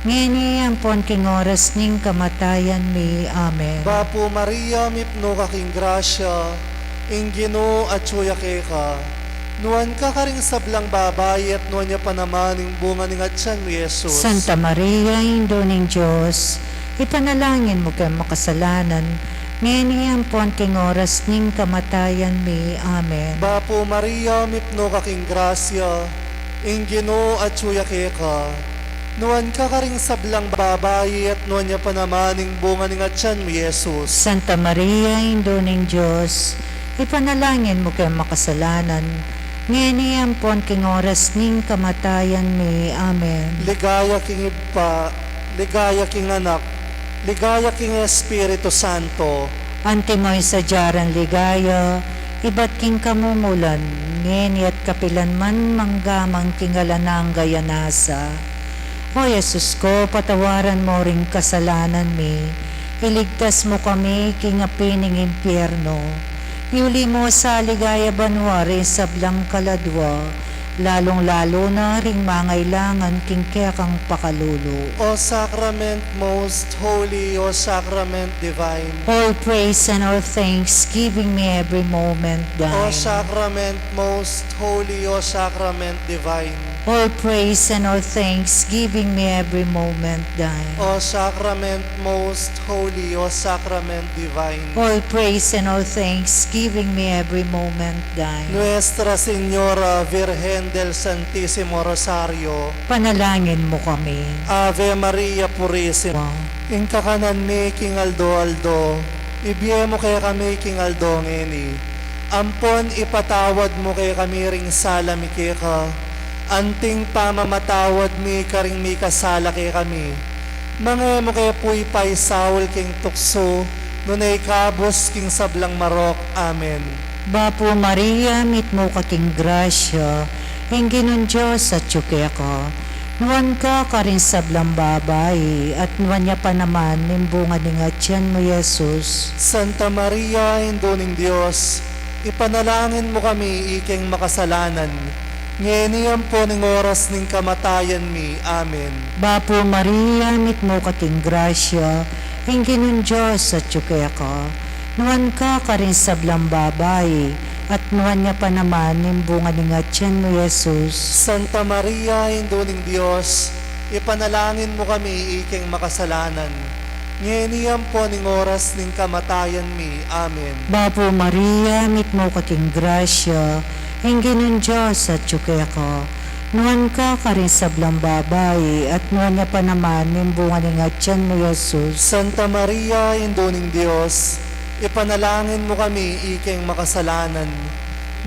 ngeni ampon king oras ning kamatayan mi. Amen. Bapu Maria, mipnu ka king grasya, ing Ginu atyu ya keka. Nuan ka karing sablang babai, at nuan ya pa naman ing bunga ning atian mu, Jesus. Santa Maria, Indu ning Dios, ipanalangin mu keng makasalanan, ngeni ampon king oras ning kamatayan mi. Amen. Bapu Maria, mipnu ka king grasya, ing Ginu atyu ya keka. Nuan ka karing sablang babai, at nuan ya pa naman ing bunga ning atian mu, Jesus. Santa Maria, Indu ning Dios, ipanalangin mu keng makasalanan, ngeni ampon king oras ning kamatayan mi. Amen. Ligaya king Ibpa, ligaya king Anak, ligaya king Espiritu Santo. Antimo ing sadya rang ligaya, ibat king kamumulan, ngeni at kapilan man, mangga man king alang angga. Amen. O Jesus ko, patawaran mu ring kasalanan mi, iligtas mu kami king api ning impyerno, iuli mu sa ligaya banua ring sablang kaladua, lalung-lalu na ring mangailangan king kekang pakalulu. O Sacrament most holy, O Sacrament divine. All praise and all thanksgiving me every moment thine. O Sacrament most holy, O Sacrament divine. All praise and all thanksgiving me every moment thine. O Sacrament most holy, O Sacrament divine. All praise and all thanksgiving me every moment thine. Nuestra Señora Virgen del Santisimo Rosario, panalangin mu kami. Ave Maria Purisima. Ing kakanan mi king aldo-aldo, ibie mu kekami king aldo ngeni. Ampon ipatawad mu kekami ring sala mi keka, anting pamamatawad mi karing mikasala kekami. Manga e mu ke pu ipaisaul king tuksu, nune ikabus king sablang marok. Amen. Bapu Maria, mitmu ka king grasya, ing Ginung Dios atyu keka. Nuan ka karing sablang babai, at nuan ya pa naman ing bunga ning atian mu, Jesus. Santa Maria, Indu ning Dios, ipanalangin mu kami ikeng makasalanan, ngeni ampon ing oras ning kamatayan mi. Amen. Bapu Maria, mitmu ka king grasya, ing Ginung Dios atyu keka. Nuan ka karing sablang babai, at nuan ya pa naman ing bunga ning atian mu, Jesus. Santa Maria, Indu ning Dios, ipanalangin mu kami ikeng makasalanan, ngeni ampon ing oras ning kamatayan mi. Amen. Bapu Maria, mitmu ka king grasya, ing Ginung Dios atyu keka. Nuan ka karing sablang babai, at nuan ya pa naman ing bunga ning atian mu, Jesus. Santa Maria, Indu ning Dios, ipanalangin mu kami ikeng makasalanan,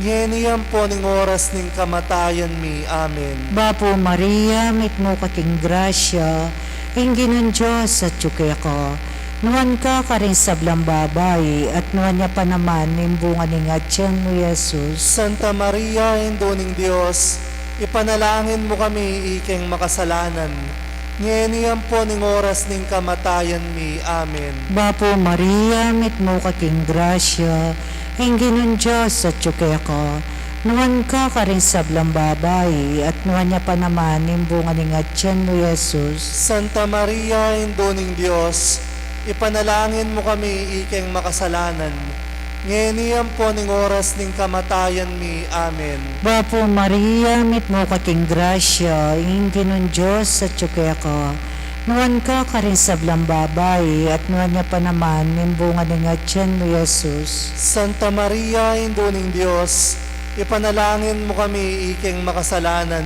ngeni ampon ing oras ning kamatayan mi. Amen. Bapu Maria, mitmu ka king grasya, ing Ginung Dios atyu keka. Nuan ka karing sablang babai, at nuan ya pa naman ing bunga ning atian mu, Jesus. Santa Maria, Indu ning Dios, ipanalangin mu kami ikeng makasalanan, ngeni ampon ing oras ning kamatayan mi. Amen. Bapu Maria, mitmu ka king grasya, ing Ginung Dios atyu keka. Nuan ka karing sablang babai, at nuan ya pa naman ing bunga ning atyan mu, Jesus. Santa Maria, Indu ning Dios, ipanalangin mu kami ikeng makasalanan, ngeni ampon ing oras ning kamatayan mi. Amen. Bapu Maria, mitmu ka king grasya, ing Ginung Dios atyu keka. Nuan ka karing sablang babai, at nuan ya pa naman ing bunga ning atyan mu, Jesus. Santa Maria, Indu ning Dios, ipanalangin mu kami ikeng makasalanan,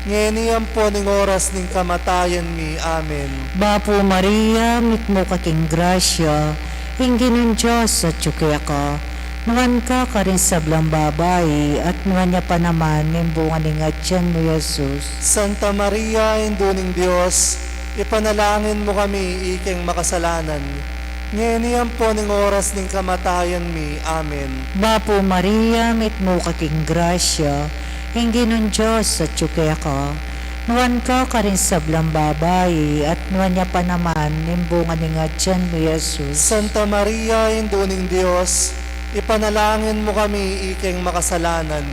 ngeni ampon ing oras ning kamatayan mi. Amen. Bapu Maria, mitmu ka king grasya, ing Ginung Dios atyu keka. Nuan ka karing sablang babai, at nuan ya pa naman ing bunga ning atyan mu, Jesus. Santa Maria, Indu ning Dios, ipanalangin mu kami ikeng makasalanan, ngeni ampon ing oras ning kamatayan mi. Amen. Bapu Maria, mitmu ka king grasya, ing Ginung Dios atyu keka. Nuan ka karing sablang babai, at nuan ya pa naman ing bunga ning atyan mu, Jesus. Santa Maria, Indu ning Dios, ipanalangin mu kami ikeng makasalanan,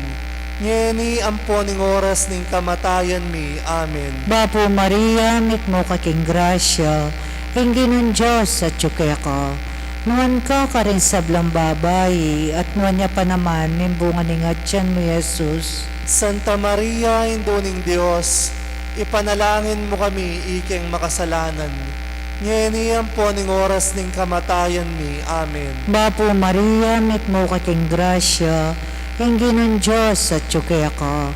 ngeni ampon ing oras ning kamatayan mi. Amen. Bapu Maria, mitmu ka king grasya, ing Ginung Dios atyu keka. Nuan ka karing sablang babai, at nuan ya pa naman ing bunga ning atyan mu, Jesus. Santa Maria, Indu ning Dios, ipanalangin mu kami ikeng makasalanan, ngeni ampon ing oras ning kamatayan mi. Amen. Bapu Maria, mitmu ka king grasya, ing Ginung Dios atyu keka.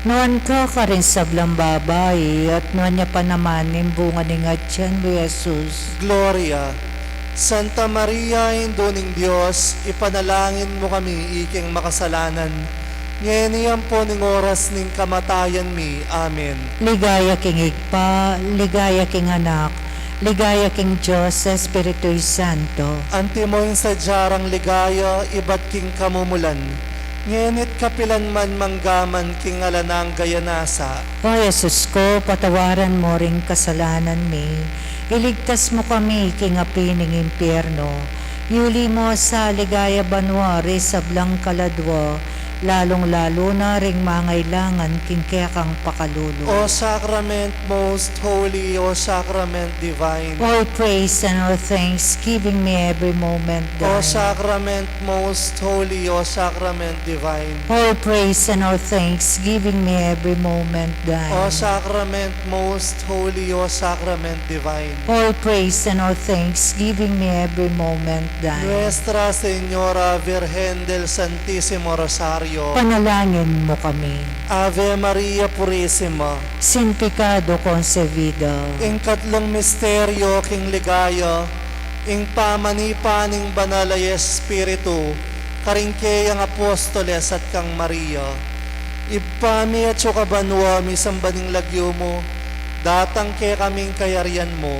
Nuan ka karing sablang babai, at nuan ya pa naman ing bunga ning atyan mu, Jesus. Gloria. Santa Maria, Indu ning Dios, ipanalangin mu kami ikeng makasalanan, ngeni ampon ing oras ning kamatayan mi. Amen. Ligaya king Ibpa, ligaya king Anak, ligaya king Dios Espiritu Santo. Antimo ing sadya rang ligaya ibat king kamumulan, ngeni't kapilan man manggaman king alang angga. Amen. O Jesus ko, patawaran mu ring kasalanan mi, iligtas mu kami king api ning impyerno, yuli mu sa ligaya banua ring sablang kaladua, lalung-lalu na ring mangailangan king kekang pakalulu. O Sacrament most holy, O Sacrament divine. All praise and all thanksgiving may every moment thine. O Sacrament most holy, O Sacrament divine. All praise and all thanksgiving may every moment thine. O Sacrament most holy, O Sacrament divine. All praise and all thanksgiving may every moment thine. Nuestra Señora Virgen del Santísimo Rosario. Panalangin mu kami. Ave Maria Purisima. Sin pecado concebida. Ing katlung misteryo king ligaya, ing pamanipa ning Banal a Espiritu karing keyang apostoles at kang Maria. Ibpa mi, atsu ka banua, misamban ing lagyu mu, datang kekami ing kayarian mu,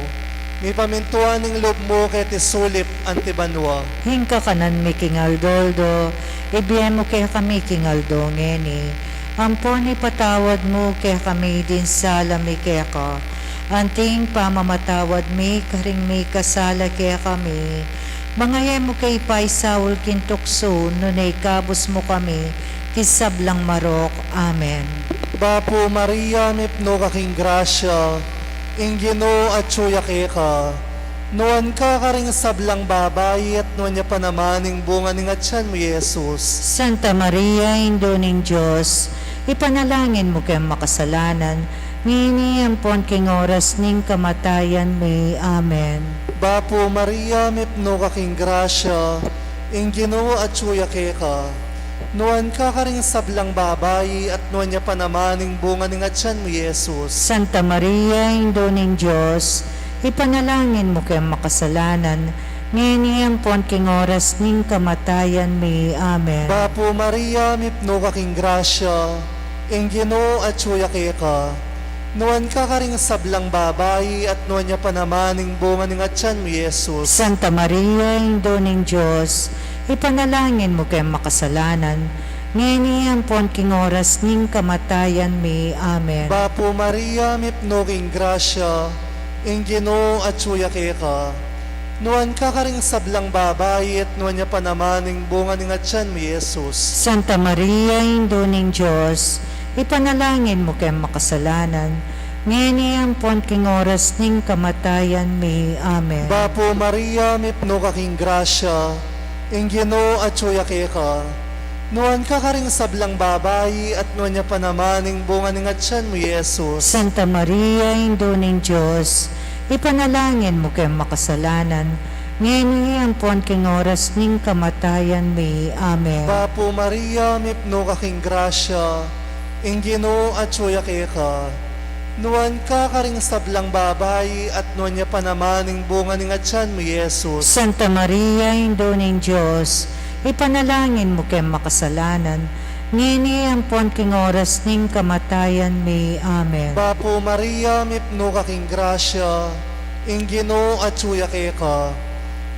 mipamintuan ing lub mu keti sulip anti banua. Ing kakanan mi king aldo-aldo, ibie mu kekami king aldo ngeni, ampon ipatawad mu kekami ding sala mi keka, anti ing pamamatawad mi karing mikasala kekami. Manga e mu ke ipaisaul king tuksu, nune ikabus mu kami king sablang marok. Amen. Bapu Maria, mipnu ka king grasya, ing Ginu atyu ya keka. Nuan ka karing sablang babai, at nuan ya pa naman ing bunga ning atyan mu, Jesus. Santa Maria, Indu ning Dios, ipanalangin mu keng makasalanan, ngeni ampon king oras ning kamatayan mi. Amen. Bapu Maria, mipnu ka king grasya, ing Ginu atyu ya keka. Nuan ka karing sablang babai, at nuan ya pa naman ing bunga ning atyan mu, Jesus. Santa Maria, Indu ning Dios, ipanalangin mu keng makasalanan, ngeni ampon king oras ning kamatayan mi. Amen. Bapu Maria, mipnu ka king grasya, ing Ginu atyu ya keka. Nuan ka karing sablang babai, at nuan ya pa naman ing bunga ning atyan mu, Jesus. Santa Maria, Indu ning Dios, ipanalangin mu keng makasalanan, ngeni ampon king oras ning kamatayan mi. Amen. Bapu Maria, mipnu ka king grasya, ing Ginu atyu ya keka. Nuan ka karing sablang babai, at nuan ya pa naman ing bunga ning atyan mu, Jesus. Santa Maria, Indu ning Dios, ipanalangin mu keng makasalanan, ngeni ampon king oras ning kamatayan mi. Amen. Bapu Maria, mipnu ka king grasya, ing Ginu atyu ya keka. Nuan ka karing sablang babai, at nuan ya pa naman ing bunga ning atyan mu, Jesus. Santa Maria, Indu ning Dios, ipanalangin mu keng makasalanan, ngeni ampon king oras ning kamatayan mi. Amen. Bapu Maria, mipnu ka king grasya, ing Ginu atyu ya keka. Nuan ka karing sablang babai, at nuan ya pa naman ing bunga ning atyan mu, Jesus. Santa Maria, Indu ning Dios, ipanalangin mu keng makasalanan, ngeni ampon king oras ning kamatayan mi. Amen. Bapu Maria, mipnu ka king grasya, ing Ginu atyu ya keka.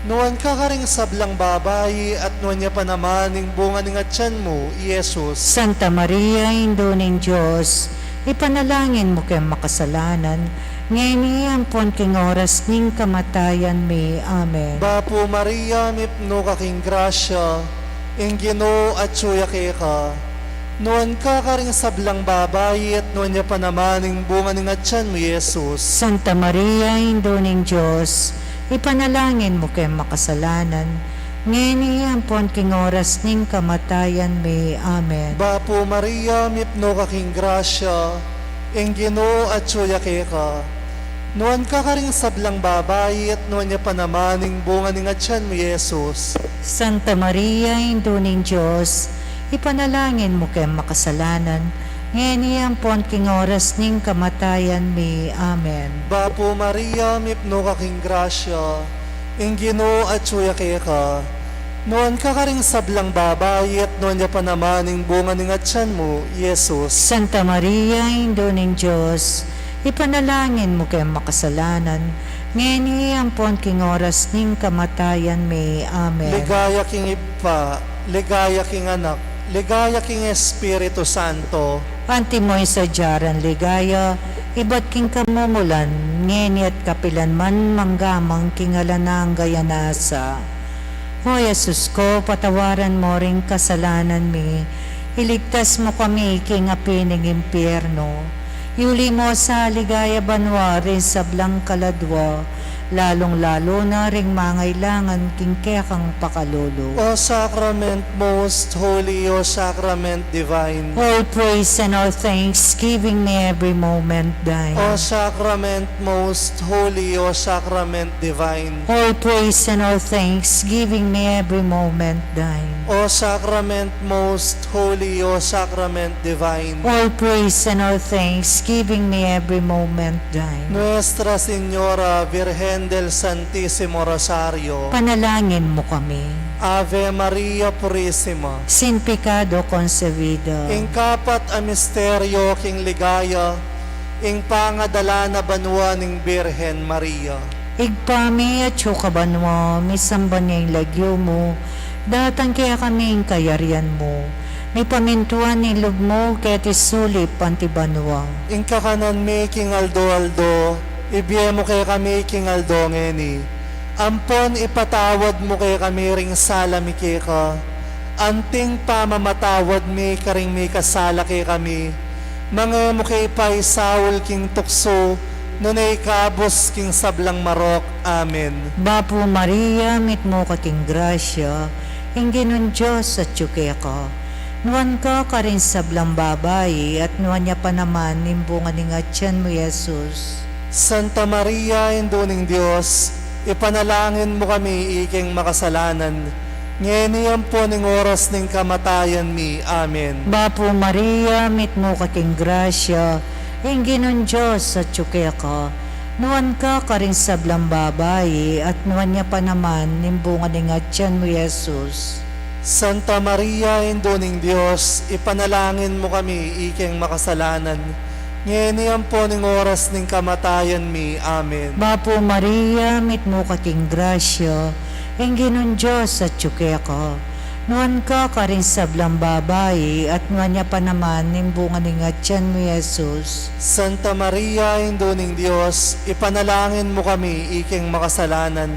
Nuan ka karing sablang babai, at nuan ya pa naman ing bunga ning atyan mu, Jesus. Santa Maria, Indu ning Dios, ipanalangin mu keng makasalanan, ngeni ampon king oras ning kamatayan mi. Amen. Bapu Maria, mipnu ka king grasya, ing Ginu atyu ya keka. Nuan ka karing sablang babai, at nuan ya pa naman ing bunga ning atyan mu, Jesus. Santa Maria, Indu ning Dios, ipanalangin mu keng makasalanan, ngeni ampon king oras ning kamatayan mi. Amen. Bapu Maria, mipnu ka king grasya, ing Ginu atyu ya keka. Nuan ka karing sablang babai, at nuan ya pa naman ing bunga ning atyan mu, Jesus. Santa Maria, Indu ning Dios, ipanalangin mu keng makasalanan, ngeni ampon king oras ning kamatayan mi. Amen. Bapu Maria, mipnu ka king grasya, ing Ginu atyu ya keka. Nuan ka karing sablang babai, at nuan ya pa naman ing bunga ning atyan mu, Jesus. Santa Maria, Indu ning Dios, ipanalangin mu keng makasalanan, ngeni ampon king oras ning kamatayan mi. Amen. Ligaya king Ibpa, ligaya king Anak, ligaya king Espiritu Santo. Antimo ing sadya rang ligaya, ibat king kamumulan, ngeni at kapilan man, mangga man king alang angga. Amen. O Jesus ko, patawaran mo ring kasalanan mi, iligtas mo kami king api ning impyerno, iuli mo sa ligaya banua ring sablang kaladua, lalung-lalu na ring mangailangan king kekang pakalulu. O Sacrament most holy, O Sacrament divine. All praise and all thanksgiving may every moment thine. O Sacrament most holy, O Sacrament divine. All praise and all thanksgiving may every moment thine. O Sacrament most holy, O Sacrament divine. All praise and all thanksgiving may every moment thine. Nuestra Señora Virgen del Santísimo Rosario. Panalangin mo kami. Ave Maria Purisima. Sin pecado concebida. Ing kapat a misteryo king ligaya, ing pangadala na banua ning Birhen Maria. Ibpa mi, atsu ka banua, misamban ya ing lagyu mu, datang kekami ing kayarian mu, mipamintuan ing lub mu keti sulip anti banua. Ing kakanan mi king aldo-aldo, ibie mu kekami king aldo ngeni. Ampon ipatawad mu kekami ring sala mi keka, anting pamamatawad mi karing mikasala kekami. Manga e mu ke paisaul king tuksu, nune ikabus king sablang marok. Amen. Bapu Maria, mitmu ka king grasya, ing Ginung Dios atyu keka. Nuan ka karing sablang babai, at nuan ya pa naman ing bunga ning atyan mu, Jesus. Santa Maria, Indu ning Dios, ipanalangin mu kami ikeng makasalanan, ngeni ampon ing oras ning kamatayan mi. Amen. Bapu Maria, mitmu ka king grasya, ing Ginung Dios atyu keka. Nuan ka karing sablang babai, at nuan ya pa naman ing bunga ning atyan mu, Jesus. Santa Maria, Indu ning Dios, ipanalangin mu kami ikeng makasalanan, ngeni ampon ing oras ning kamatayan mi. Amen. Bapu Maria, mitmu ka king grasya, ing Ginung Dios atyu keka. Nuan ka karing sablang babai, at nuan ya pa naman ing bunga ning atian mu, Jesus. Santa Maria, Indu ning Dios, ipanalangin mu kami iking makasalanan,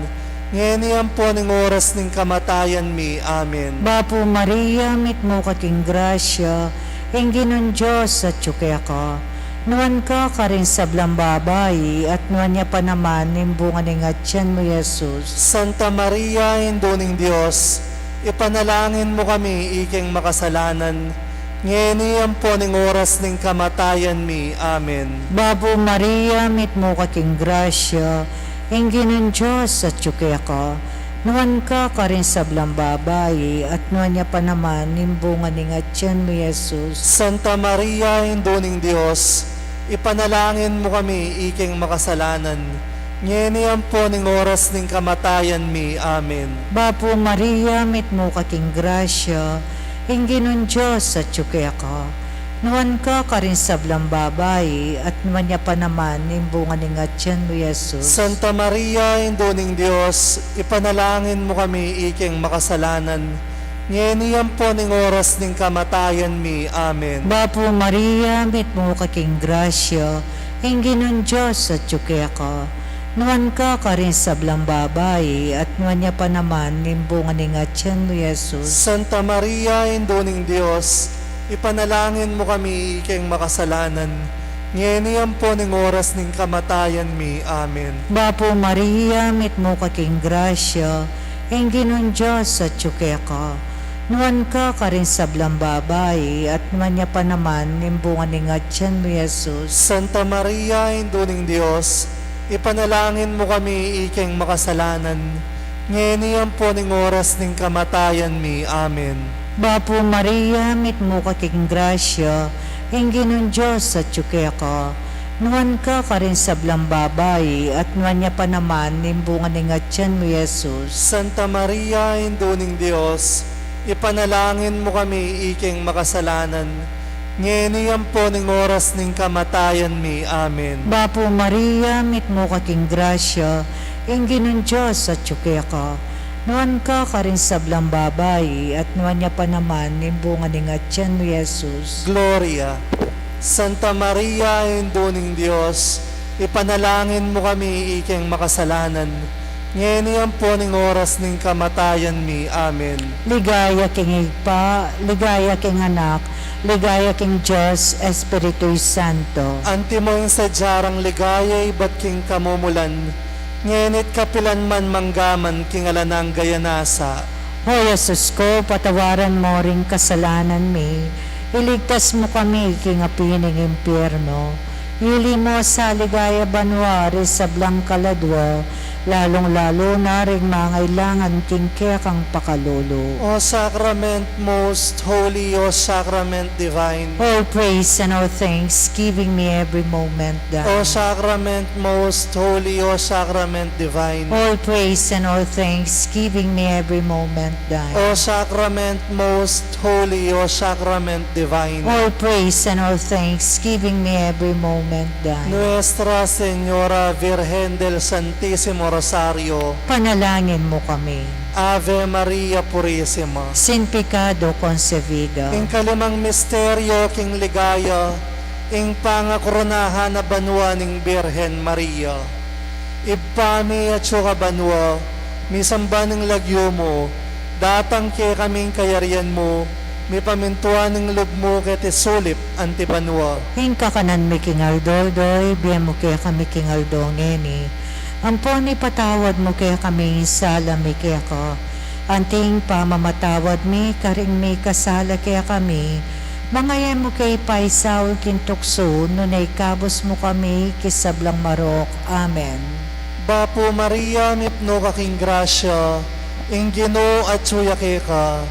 ngeni ampo ning oras ning kamatayan mi. Amen. Bapu Maria, mitmu ka king grasya, ing Ginung Dios atyu keka. Nuan ka karing sablang babai, at nuan ya pa naman ing bunga ning atian mu, Jesus. Santa Maria, Indu ning Dios, ipanalangin mu kami iking makasalanan, ngeni ampo ning oras ning kamatayan mi. Amen. Bapu Maria, mitmu ka king grasya, ing Ginung Dios atyu keka. Nuan ka karing sablang babai, at nuan ya pa naman ing bunga ning atian mu, Jesus. Santa Maria, Indu ning Dios, ipanalangin mu kami iking makasalanan, ngeni ampo ning oras ning kamatayan mi. Amen. Bapu Maria, mitmu ka king grasya, ing Ginung Dios atyu keka. Nuan ka karing sablang babai, at nuan ya pa naman ing bunga ning atian mu, Jesus. Santa Maria, Indu ning Dios, ipanalangin mu kami iking makasalanan, ngeni ampo ning oras ning kamatayan mi. Amen. Bapu Maria, mitmu ka king grasya, ing Ginung Dios atyu keka. Nuan ka karing sablang babai, at nuan ya pa naman ing bunga ning atian mu, Jesus. Santa Maria, Indu ning Dios, ipanalangin mu kami iking makasalanan, ngeni ampo ning oras ning kamatayan mi. Amen. Bapu Maria, mitmu ka king grasya, ing Ginung Dios atyu keka. Nuan ka karing sablang babai, at nuan ya pa naman ing bunga ning atian mu, Jesus. Santa Maria, Indu ning Dios, ipanalangin mu kami iking makasalanan, ngeni ampo ning oras ning kamatayan mi. Amen. Bapu Maria, mitmu ka king grasya, ing Ginung Dios atyu keka. Nuan ka karing sablang babai, at nuan ya pa naman ing bunga ning atian mu, Jesus. Santa Maria, Indu ning Dios, ipanalangin mu kami iking makasalanan, ngeni ampo ning oras ning kamatayan mi. Amen. Bapu Maria, mitmu ka king grasya, ing Ginung Dios atyu keka. Nuan ka karing sablang babai, at nuan ya pa naman ing bunga ning atian mu, Jesus. Gloria. Santa Maria, Indu ning Dios, ipanalangin mu kami iking makasalanan, ngeni ampo ning oras ning kamatayan mi. Amen. Ligaya king Ibpa, ligaya king Anak, ligaya king Dios Espiritu Santo. Antimo ing sadya rang ligaya ibat king kamumulan, ngeni't kapilan man manggaman king alang angga. Amen. O Jesus ko, patawaran mu ring kasalanan mi, iligtas mu kami king api ning impyerno, iuli mu sa ligaya banua ring sablang kaladua, lalung-lalu na ring mangailangan king kekang pakalulu. O Sacrament most holy, O Sacrament divine. All praise and all thanksgiving me every moment thine. O Sacrament most holy, O Sacrament divine. All praise and all thanksgiving me every moment thine. O Sacrament most holy, O Sacrament divine. All praise and all thanksgiving me every moment thine. Nuestra Señora Virgen del Santísimo Rosario, panalangin mu kami. Ave Maria Purisima, sin pecado concebida. Ing kalimang misteryo king ligaya, ing pangakoronahan a banua ning Birhen Maria. Ibpa mi, atsu ka banua, misamban ing lagyu mu, datang kekami ing kayarian mu, mipamintuan ing lub mu keti sulip anti banua. Ing kakanan mi king aldo-aldo, ibie mu kekami king aldo ngeni. Ampon ipatawad mu kekami ing sala mi keka, anti ing pamamatawad mi karing mikasala kekami. Manga e mu ke ipaisaul king tuksu, nune ikabus mu kami king sablang marok. Amen. Bapu Maria, mipnu ka king grasya, ing Ginu atyu ya keka.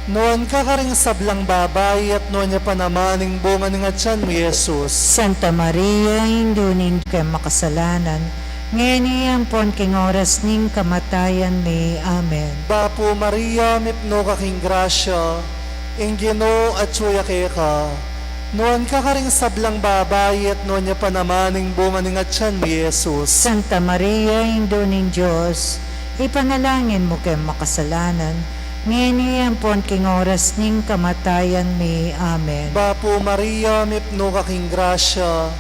Nuan ka karing sablang babai, at nuan ya pa naman ing bunga ning atyan mu, Jesus. Santa Maria, Indu ning Dios, ipunan mu kaming makasalanan, ngeni ampon king oras ning kamatayan mi. Amen. Bapu Maria, mipnu ka king grasya, ing Ginu atyu ya keka. Nuan ka karing sablang babai, at nuan ya pa naman ing bunga ning atyan mu, Jesus. Santa Maria, Indu ning Dios, ipanalangin mu kaming makasalanan, Ngeni ampon king oras ning kamatayan mi. Amen. Bapu Maria, mipnu ka king grasya,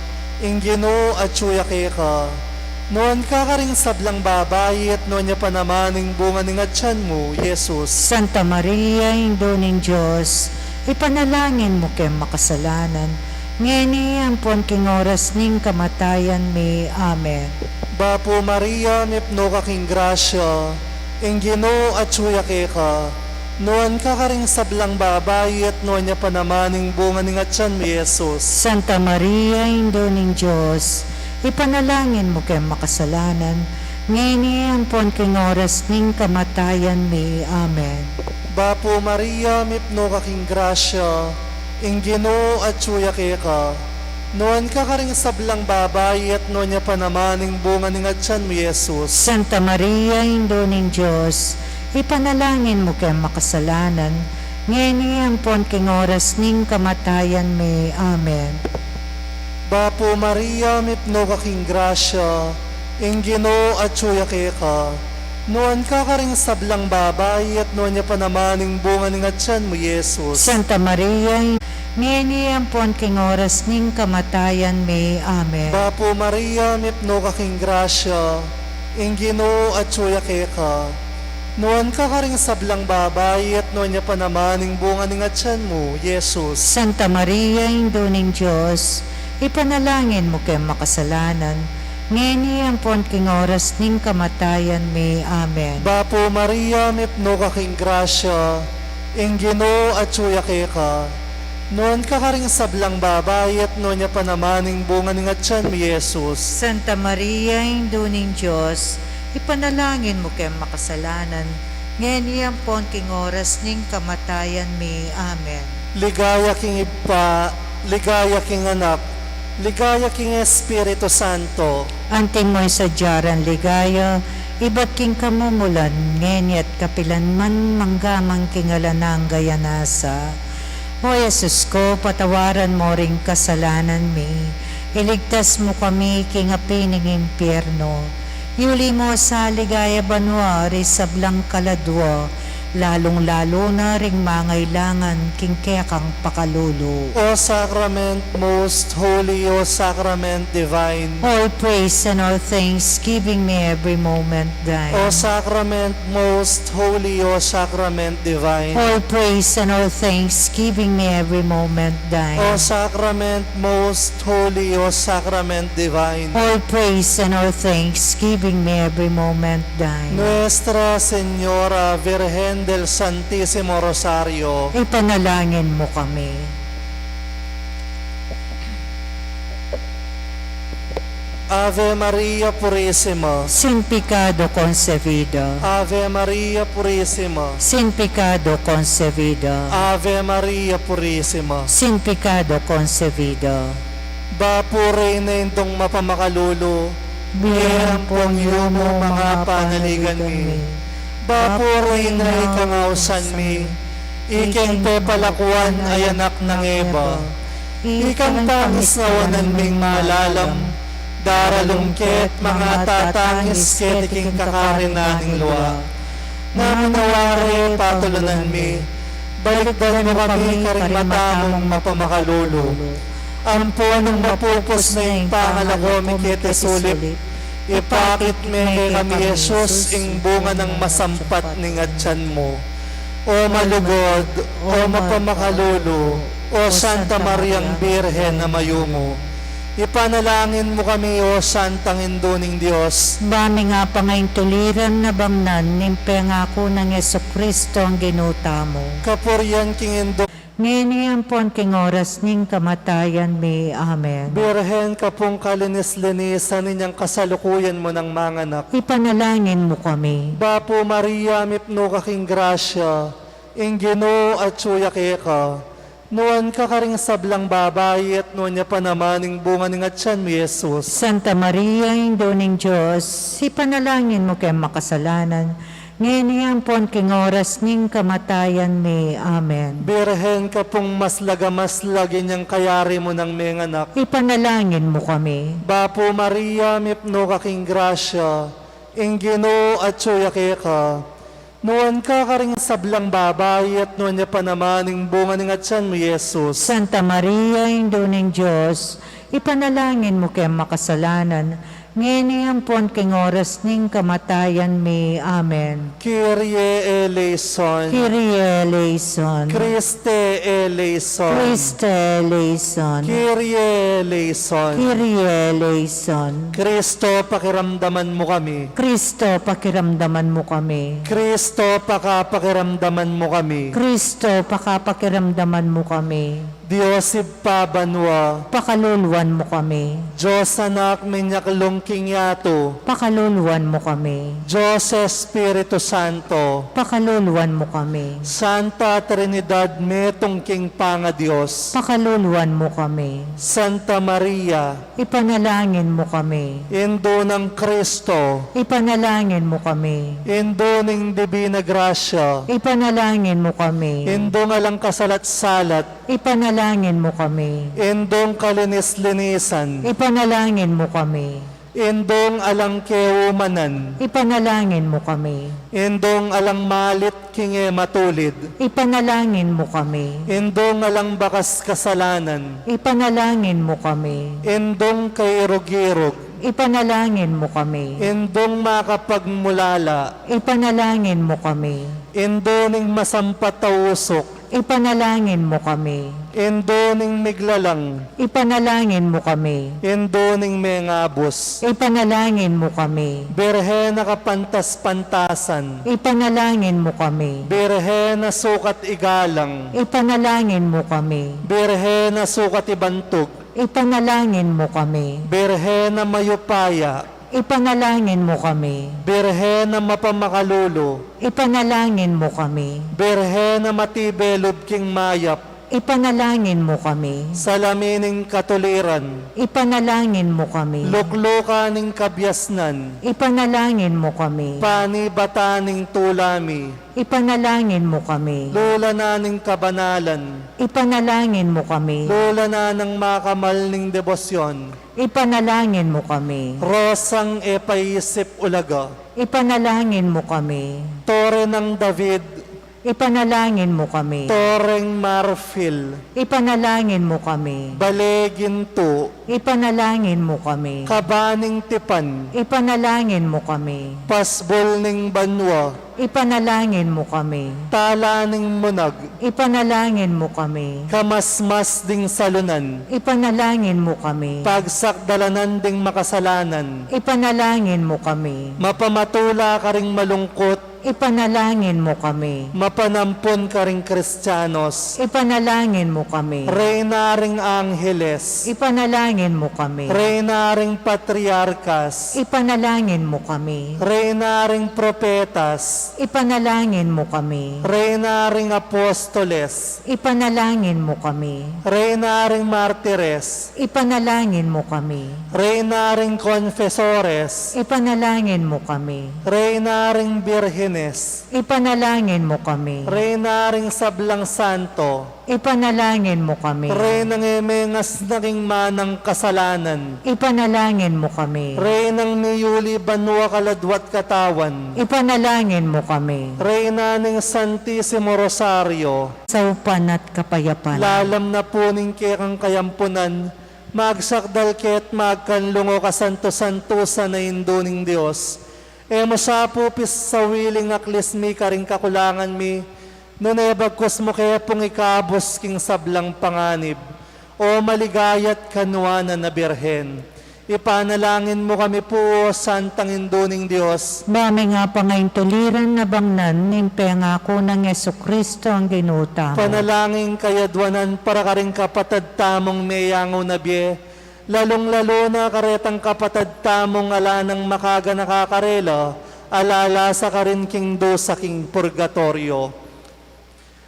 ing Ginu atyu ya keka. Nuan ka karing sablang babai, at nuan ya pa naman ing bunga ning atyan mu, Jesus. Santa Maria, Indu ning Dios, ipanalangin mu keng makasalanan, ngeni ampon king oras ning kamatayan mi. Amen. Bapu Maria, mipnu ka king grasya, ing Ginu atyu ya keka. Nuan ka karing sablang babai, at nuan ya pa naman ing bunga ning atyan mu, Jesus. Santa Maria, Indu ning Dios, ipanalangin mu keng makasalanan, ngeni ampon king oras ning kamatayan mi. Amen. Bapu Maria, mipnu ka king grasya, ing Ginu atyu ya keka. Nuan ka karing sablang babai, at nuan ya pa naman ing bunga ning atyan mu, Jesus. Santa Maria, Indu ning Dios, ipanalangin mu keng makasalanan, ngeni ampon king oras ning kamatayan mi. Amen. Bapu Maria, mipnu ka king grasya, ing Ginu atyu ya keka. Nuan ka karing sablang babai, at nuan ya pa naman ing bunga ning atyan mu, Jesus. Santa Maria, ngeni ampon king oras ning kamatayan mi. Amen. Bapu Maria, mipnu ka king grasya, ing Ginu atyu ya keka. Nuan ka karing sablang babai, at nuan ya pa naman ing bunga ning atyan mu, Jesus. Santa Maria, Indu ning Dios, ipanalangin mu keng makasalanan, ngeni ampon king oras ning kamatayan mi. Amen. Bapu Maria, mipnu ka king grasya, ing Ginu atyu ya keka. Nuan ka karing sablang babai, at nuan ya pa naman ing bunga ning atyan mu, Jesus. Santa Maria, Indu ning Dios, ipanalangin mu keng makasalanan, ngeni ampon king oras ning kamatayan mi. Amen. Ligaya king Ibpa, ligaya king Anak, ligaya king Espiritu Santo. Anti mu ing sadya rang ligaya, ibat king kamumulan, ngeni at kapilan man, mangga man king alang angga. Amen. O Jesus ku, patawaran mu ring kasalanan mi, iligtas mu kami king api ning impyerno, iuli mu sa ligaya banua ring sablang kaladua, lalung-lalu na ring mangailangan king kekang pakalulu. O Sacrament most holy, O Sacrament divine. All praise and all thanksgiving may every moment thine. O Sacrament most holy, O Sacrament divine. All praise and all thanksgiving may every moment thine. O Sacrament most holy, O Sacrament divine. All praise and all thanksgiving may every moment thine. Nuestra Señora Virgen del Santísimo Rosario, ipanalangin mu kami. Ave Maria Purisima. Sin pecado concebida. Ave Maria Purisima. Sin pecado concebida. Ave Maria Purisima. Sin pecado concebida. Bapu Reyna, Indung mapamakalulu, bie ampong yumu ing panaligan mi. Bapu Reyna, ikang ausan mi, ikeng pepalakuan a anak nang Eva. Ikang pangisnawanan ming malalam, daralung ke't mangatatangis keti king kakarinan ning lua. Nanu na wari, patulunan mi, balikdan mu kami karing mata mung mapamakalulu. Ampo nung mapupus na ing pangalako mi keti sulip, ipakit me kekami i Jesus, ing bunga nang masampat ning atian mu. O malugud, o mapamakalulu, o Santa Mariang Birhen a mayumu, ipanalangin mu kami, O Santang Indu ning Dios, ba ming apangaintuliran a bangnan ning pengaku nang Jesucristo a Ginu tamu. Kapurian king Indu. Ngeni ampon king oras ning kamatayan mi. Amen. Birhen, ka pung kalinis-linisan inyang kasalukuyan mu nang manganak, ipanalangin mu kami. Bapu Maria, mipnu ka king grasya, ing Ginu atyu ya keka. Nuan ka karing sablang babai, at nuan ya pa naman ing bunga ning atian mu, i Jesus. Santa Maria, Indu ning Dios, ipanalangin mu keng makasalanan, ngeni ampon king oras ning kamatayan mi. Amen. Birhen, ka pung maslag a maslag inyang kayari mu nang menganak, ipanalangin mu kami. Bapu Maria, mipnu ka king grasya, ing Ginu atyu ya keka. Nuan ka karing sablang babai, at nuan ya pa naman ing bunga ning atian mu, Jesus. Santa Maria, Indu ning Dios, ipanalangin mu keng makasalanan, ngeni ampon king oras ning kamatayan mi. Amen. Kyrie eleison. Kyrie eleison. Christe eleison. Christe eleison. Kyrie eleison. Kyrie eleison. Kristo, pakiramdaman mu kami. Kristo, pakiramdaman mu kami. Kristo, pakapakiramdaman mu kami. Kristo, pakapakiramdaman mu kami. Dios Ibpa banua, pakaluluan mu kami. Dios Anak minyaklung king yatu, pakaluluan mu kami. Dios Espiritu Santo, pakaluluan mu kami. Santa Trinidad metung king pangaDios, pakaluluan mu kami. Santa Maria, ipanalangin mu kami. Indu nang Kristo, ipanalangin mu kami. Indu ning Dibina Grasya, ipanalangin mu kami. Indung alang kasalat-salat, ipanalangin mu kami. Indung kalinis-linisan, ipanalangin mu kami. Indung alang keumanan, ipanalangin mu kami. Indung alang malit king e matulid, ipanalangin mu kami. Indung alang bakas kasalanan, ipanalangin mu kami. Indung kairug-irug, ipanalangin mu kami. Indung makapagmulala, ipanalangin mu kami. Indu ning masampat a usuk, ipanalangin mu kami. Indu ning miglalang, ipanalangin mu kami. Indu ning mengabus, ipanalangin mu kami. Birhen a kapantas-pantasan, ipanalangin mu kami. Birhen a sukat igalang, ipanalangin mu kami. Birhen a sukat ibantug, ipanalangin mu kami. Birhen a mayupaya, ipanalangin mu kami. Birhen a mapamakalulu, ipanalangin mu kami. Birhen a matibe lub king mayap, ipanalangin mu kami. Salamin ning katuliran, ipanalangin mu kami. Luklukan ning kabiasnan, ipanalangin mu kami. Panibatan ning tula mi, ipanalangin mu kami. Lulanan ning kabanalan, ipanalangin mu kami. Lulanan nang makamal ning debosyon, ipanalangin mu kami. Rosang e paisip ulaga, ipanalangin mu kami. Tore nang David, ipanalangin mu kami. Toreng marfil, ipanalangin mu kami. Bale gintu, ipanalangin mu kami. Kaba ning tipan, ipanalangin mu kami. Pasbul ning banua, ipanalangin mu kami. Tala ning munag, ipanalangin mu kami. Kamasmas ding salunan, ipanalangin mu kami. Pagsakdalanan ding makasalanan, ipanalangin mu kami. Mapamatula karing malungkut, ipanalangin mu kami. Mapanampun karing Kristianos, ipanalangin mu kami. Reyna ring Angeles, ipanalangin mu kami. Reyna ring Patriarkas, ipanalangin mu kami. Reyna ring Propetas, ipanalangin mu kami. Reyna ring Apostoles, ipanalangin mu kami. Reyna ring Martires, ipanalangin mu kami. Reyna ring Konfesores, ipanalangin mu kami. Reyna ring Birhenes, ipanalangin mu kami. Reyna ring sablang santo, ipanalangin mu kami. Reynang e mengasna king manang kasalanan, ipanalangin mu kami. Reynang miyuli banua kaladwa't katawan, ipanalangin mu kami. Reyna ning Santisimo Rosario, saupan at kapayapan. Lalam na pu ning kekang kayampunan, magsakdal ke't magkanlung, O kasanto-santusan a Indu ning Dios. E mu sa pu pisawiling aklis mi karing kakulangan mi, nune bagkus mu ke pung ikabus king sablang panganib, O maligaya't kanuanan a Birhen. Ipanalangin mu kami pu, O Santang Indu ning Dios. Ba ming apangaintuliran a bangnan ning pengaku nang Jesucristo a Ginu tamu. Panalangin kayadwanan para karing kapatad tamung meyangu na bie, lalung-lalu na karetang kapatad tamung ala nang makaganaka karela, ala la sa karin king dusa king purgatoryo.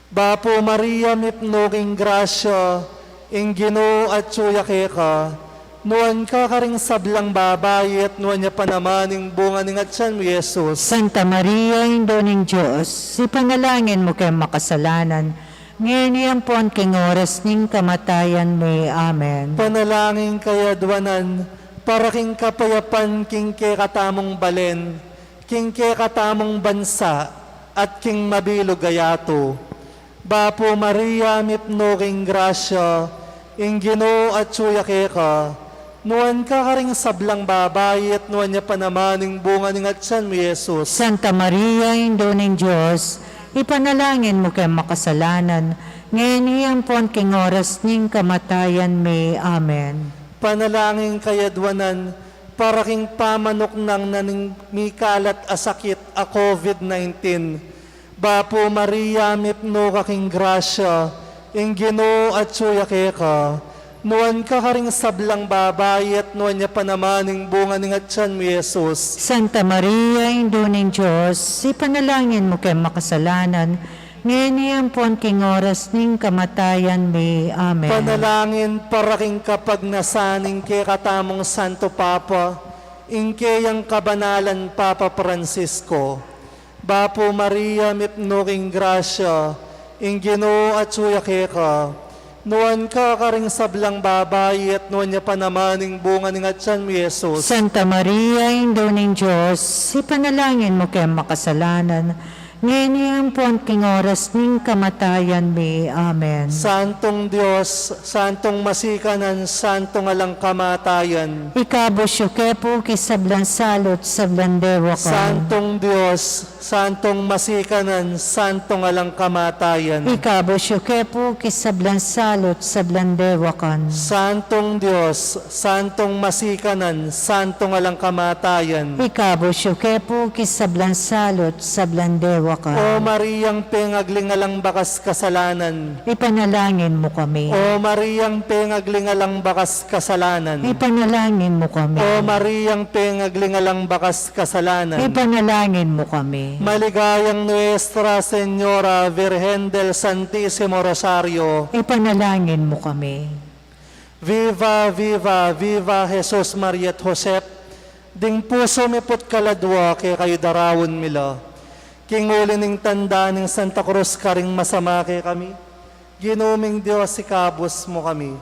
Bapu Maria, mipnu king grasya, ing Ginu atyu ya keka, nuan ka karing sablang babai, at nuan ya pa naman ing bunga ning atian mu, Jesus. Santa Maria, Indu ning Dios, ipanalangin mu keng makasalanan, ngeni ampon king oras ning kamatayan mi. Amen. Panalangin kayadwanan para king kapayapan king kekatamung balen, king kekatamung bansa, at king mabilug a yatu. Bapu Maria, mipnu ka king grasya, ing Ginu atyu ya keka. Nuan ka karing sablang babai, at nuan ya pa naman ing bunga ning atyan mu, Jesus. Santa Maria, Indu ning Dios, ipanalangin mu keng makasalanan, ngeni ampon king oras ning kamatayan mi. Amen. Panalangin kayadwanan para king pamanuknang na ning mikalat a sakit a COVID nineteen. Bapu Maria, mipnu ka king grasya, ing Ginu atyu ya keka. Nuan ka karing sablang babai, at nuan ya pa naman ing bunga ning atyan mu, Jesus. Santa Maria, Indu ning Dios, ipanalangin mu keng makasalanan, ngeni ampon king oras ning kamatayan mi. Amen. Panalangin para king kapagnasan ning kekatamung Santo Papa, ing keyang kabanalan Papa Francisco. Bapu Maria, mipnu ka king grasya, ing Ginu atyu ya keka. Nuan ka karing sablang babai, at nuan ya pa naman ing bunga ning atyan mu, Jesus. Santa Maria, Indu ning Dios, ipanalangin mu keng makasalanan, ngeni ampon king oras ning kamatayan mi. Amen. Santung Dios, santung masikanan, santung alang kamatayan. Ikabus yu ke pu king sablang salu at sablang dewakan. Santung Dios, santung masikanan, santung alang kamatayan. Ikabus yu ke pu king sablang salu at sablang dewakan. Santung Dios, santung masikanan, santung alang kamatayan. Ikabus yu ke pu king sablang salu at sablang dewakan. O Mariang pengagling alang bakas kasalanan. Ipanalangin mu kami. O Mariang pengagling alang bakas kasalanan. Ipanalangin mu kami. O Mariang pengagling alang bakas kasalanan. Ipanalangin mu kami. Maligayang Nuestra Señora, Virgen del Santisimo Rosario. Ipanalangin mu kami. Viva, viva, viva Jesus, Maria at Josep. Ding pusu mi pu't kaladwa kekayu daraun mi la. King uli ning tanda ning Santa Cruz karing masama kekami, Ginu ming Dios, ikabus mu kami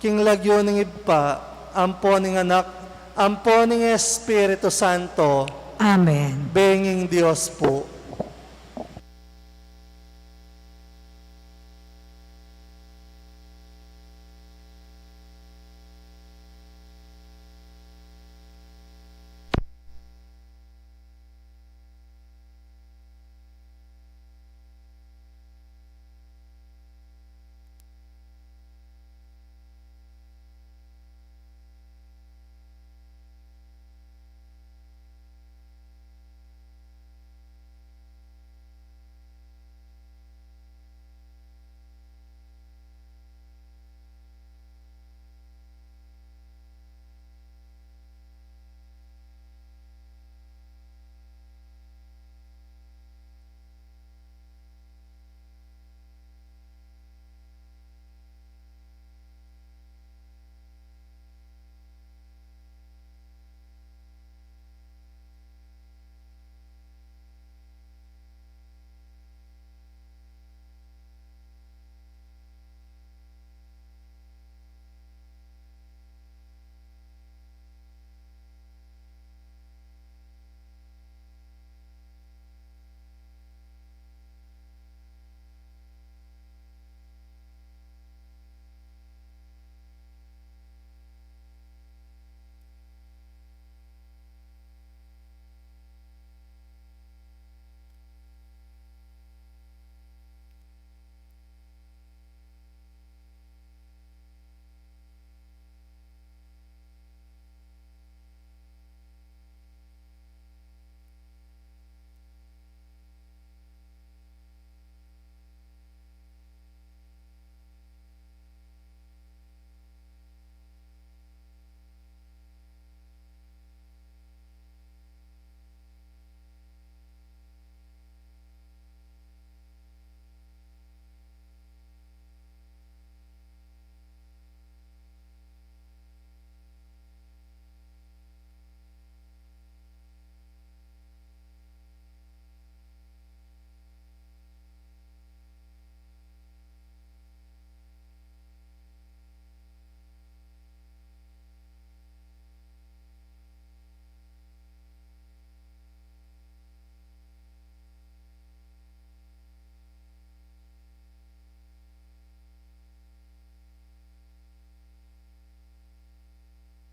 king lagyu ning Ibpa, ampo ning Anak, ampo ning Espiritu Santo. Amen. Benging Dios pu.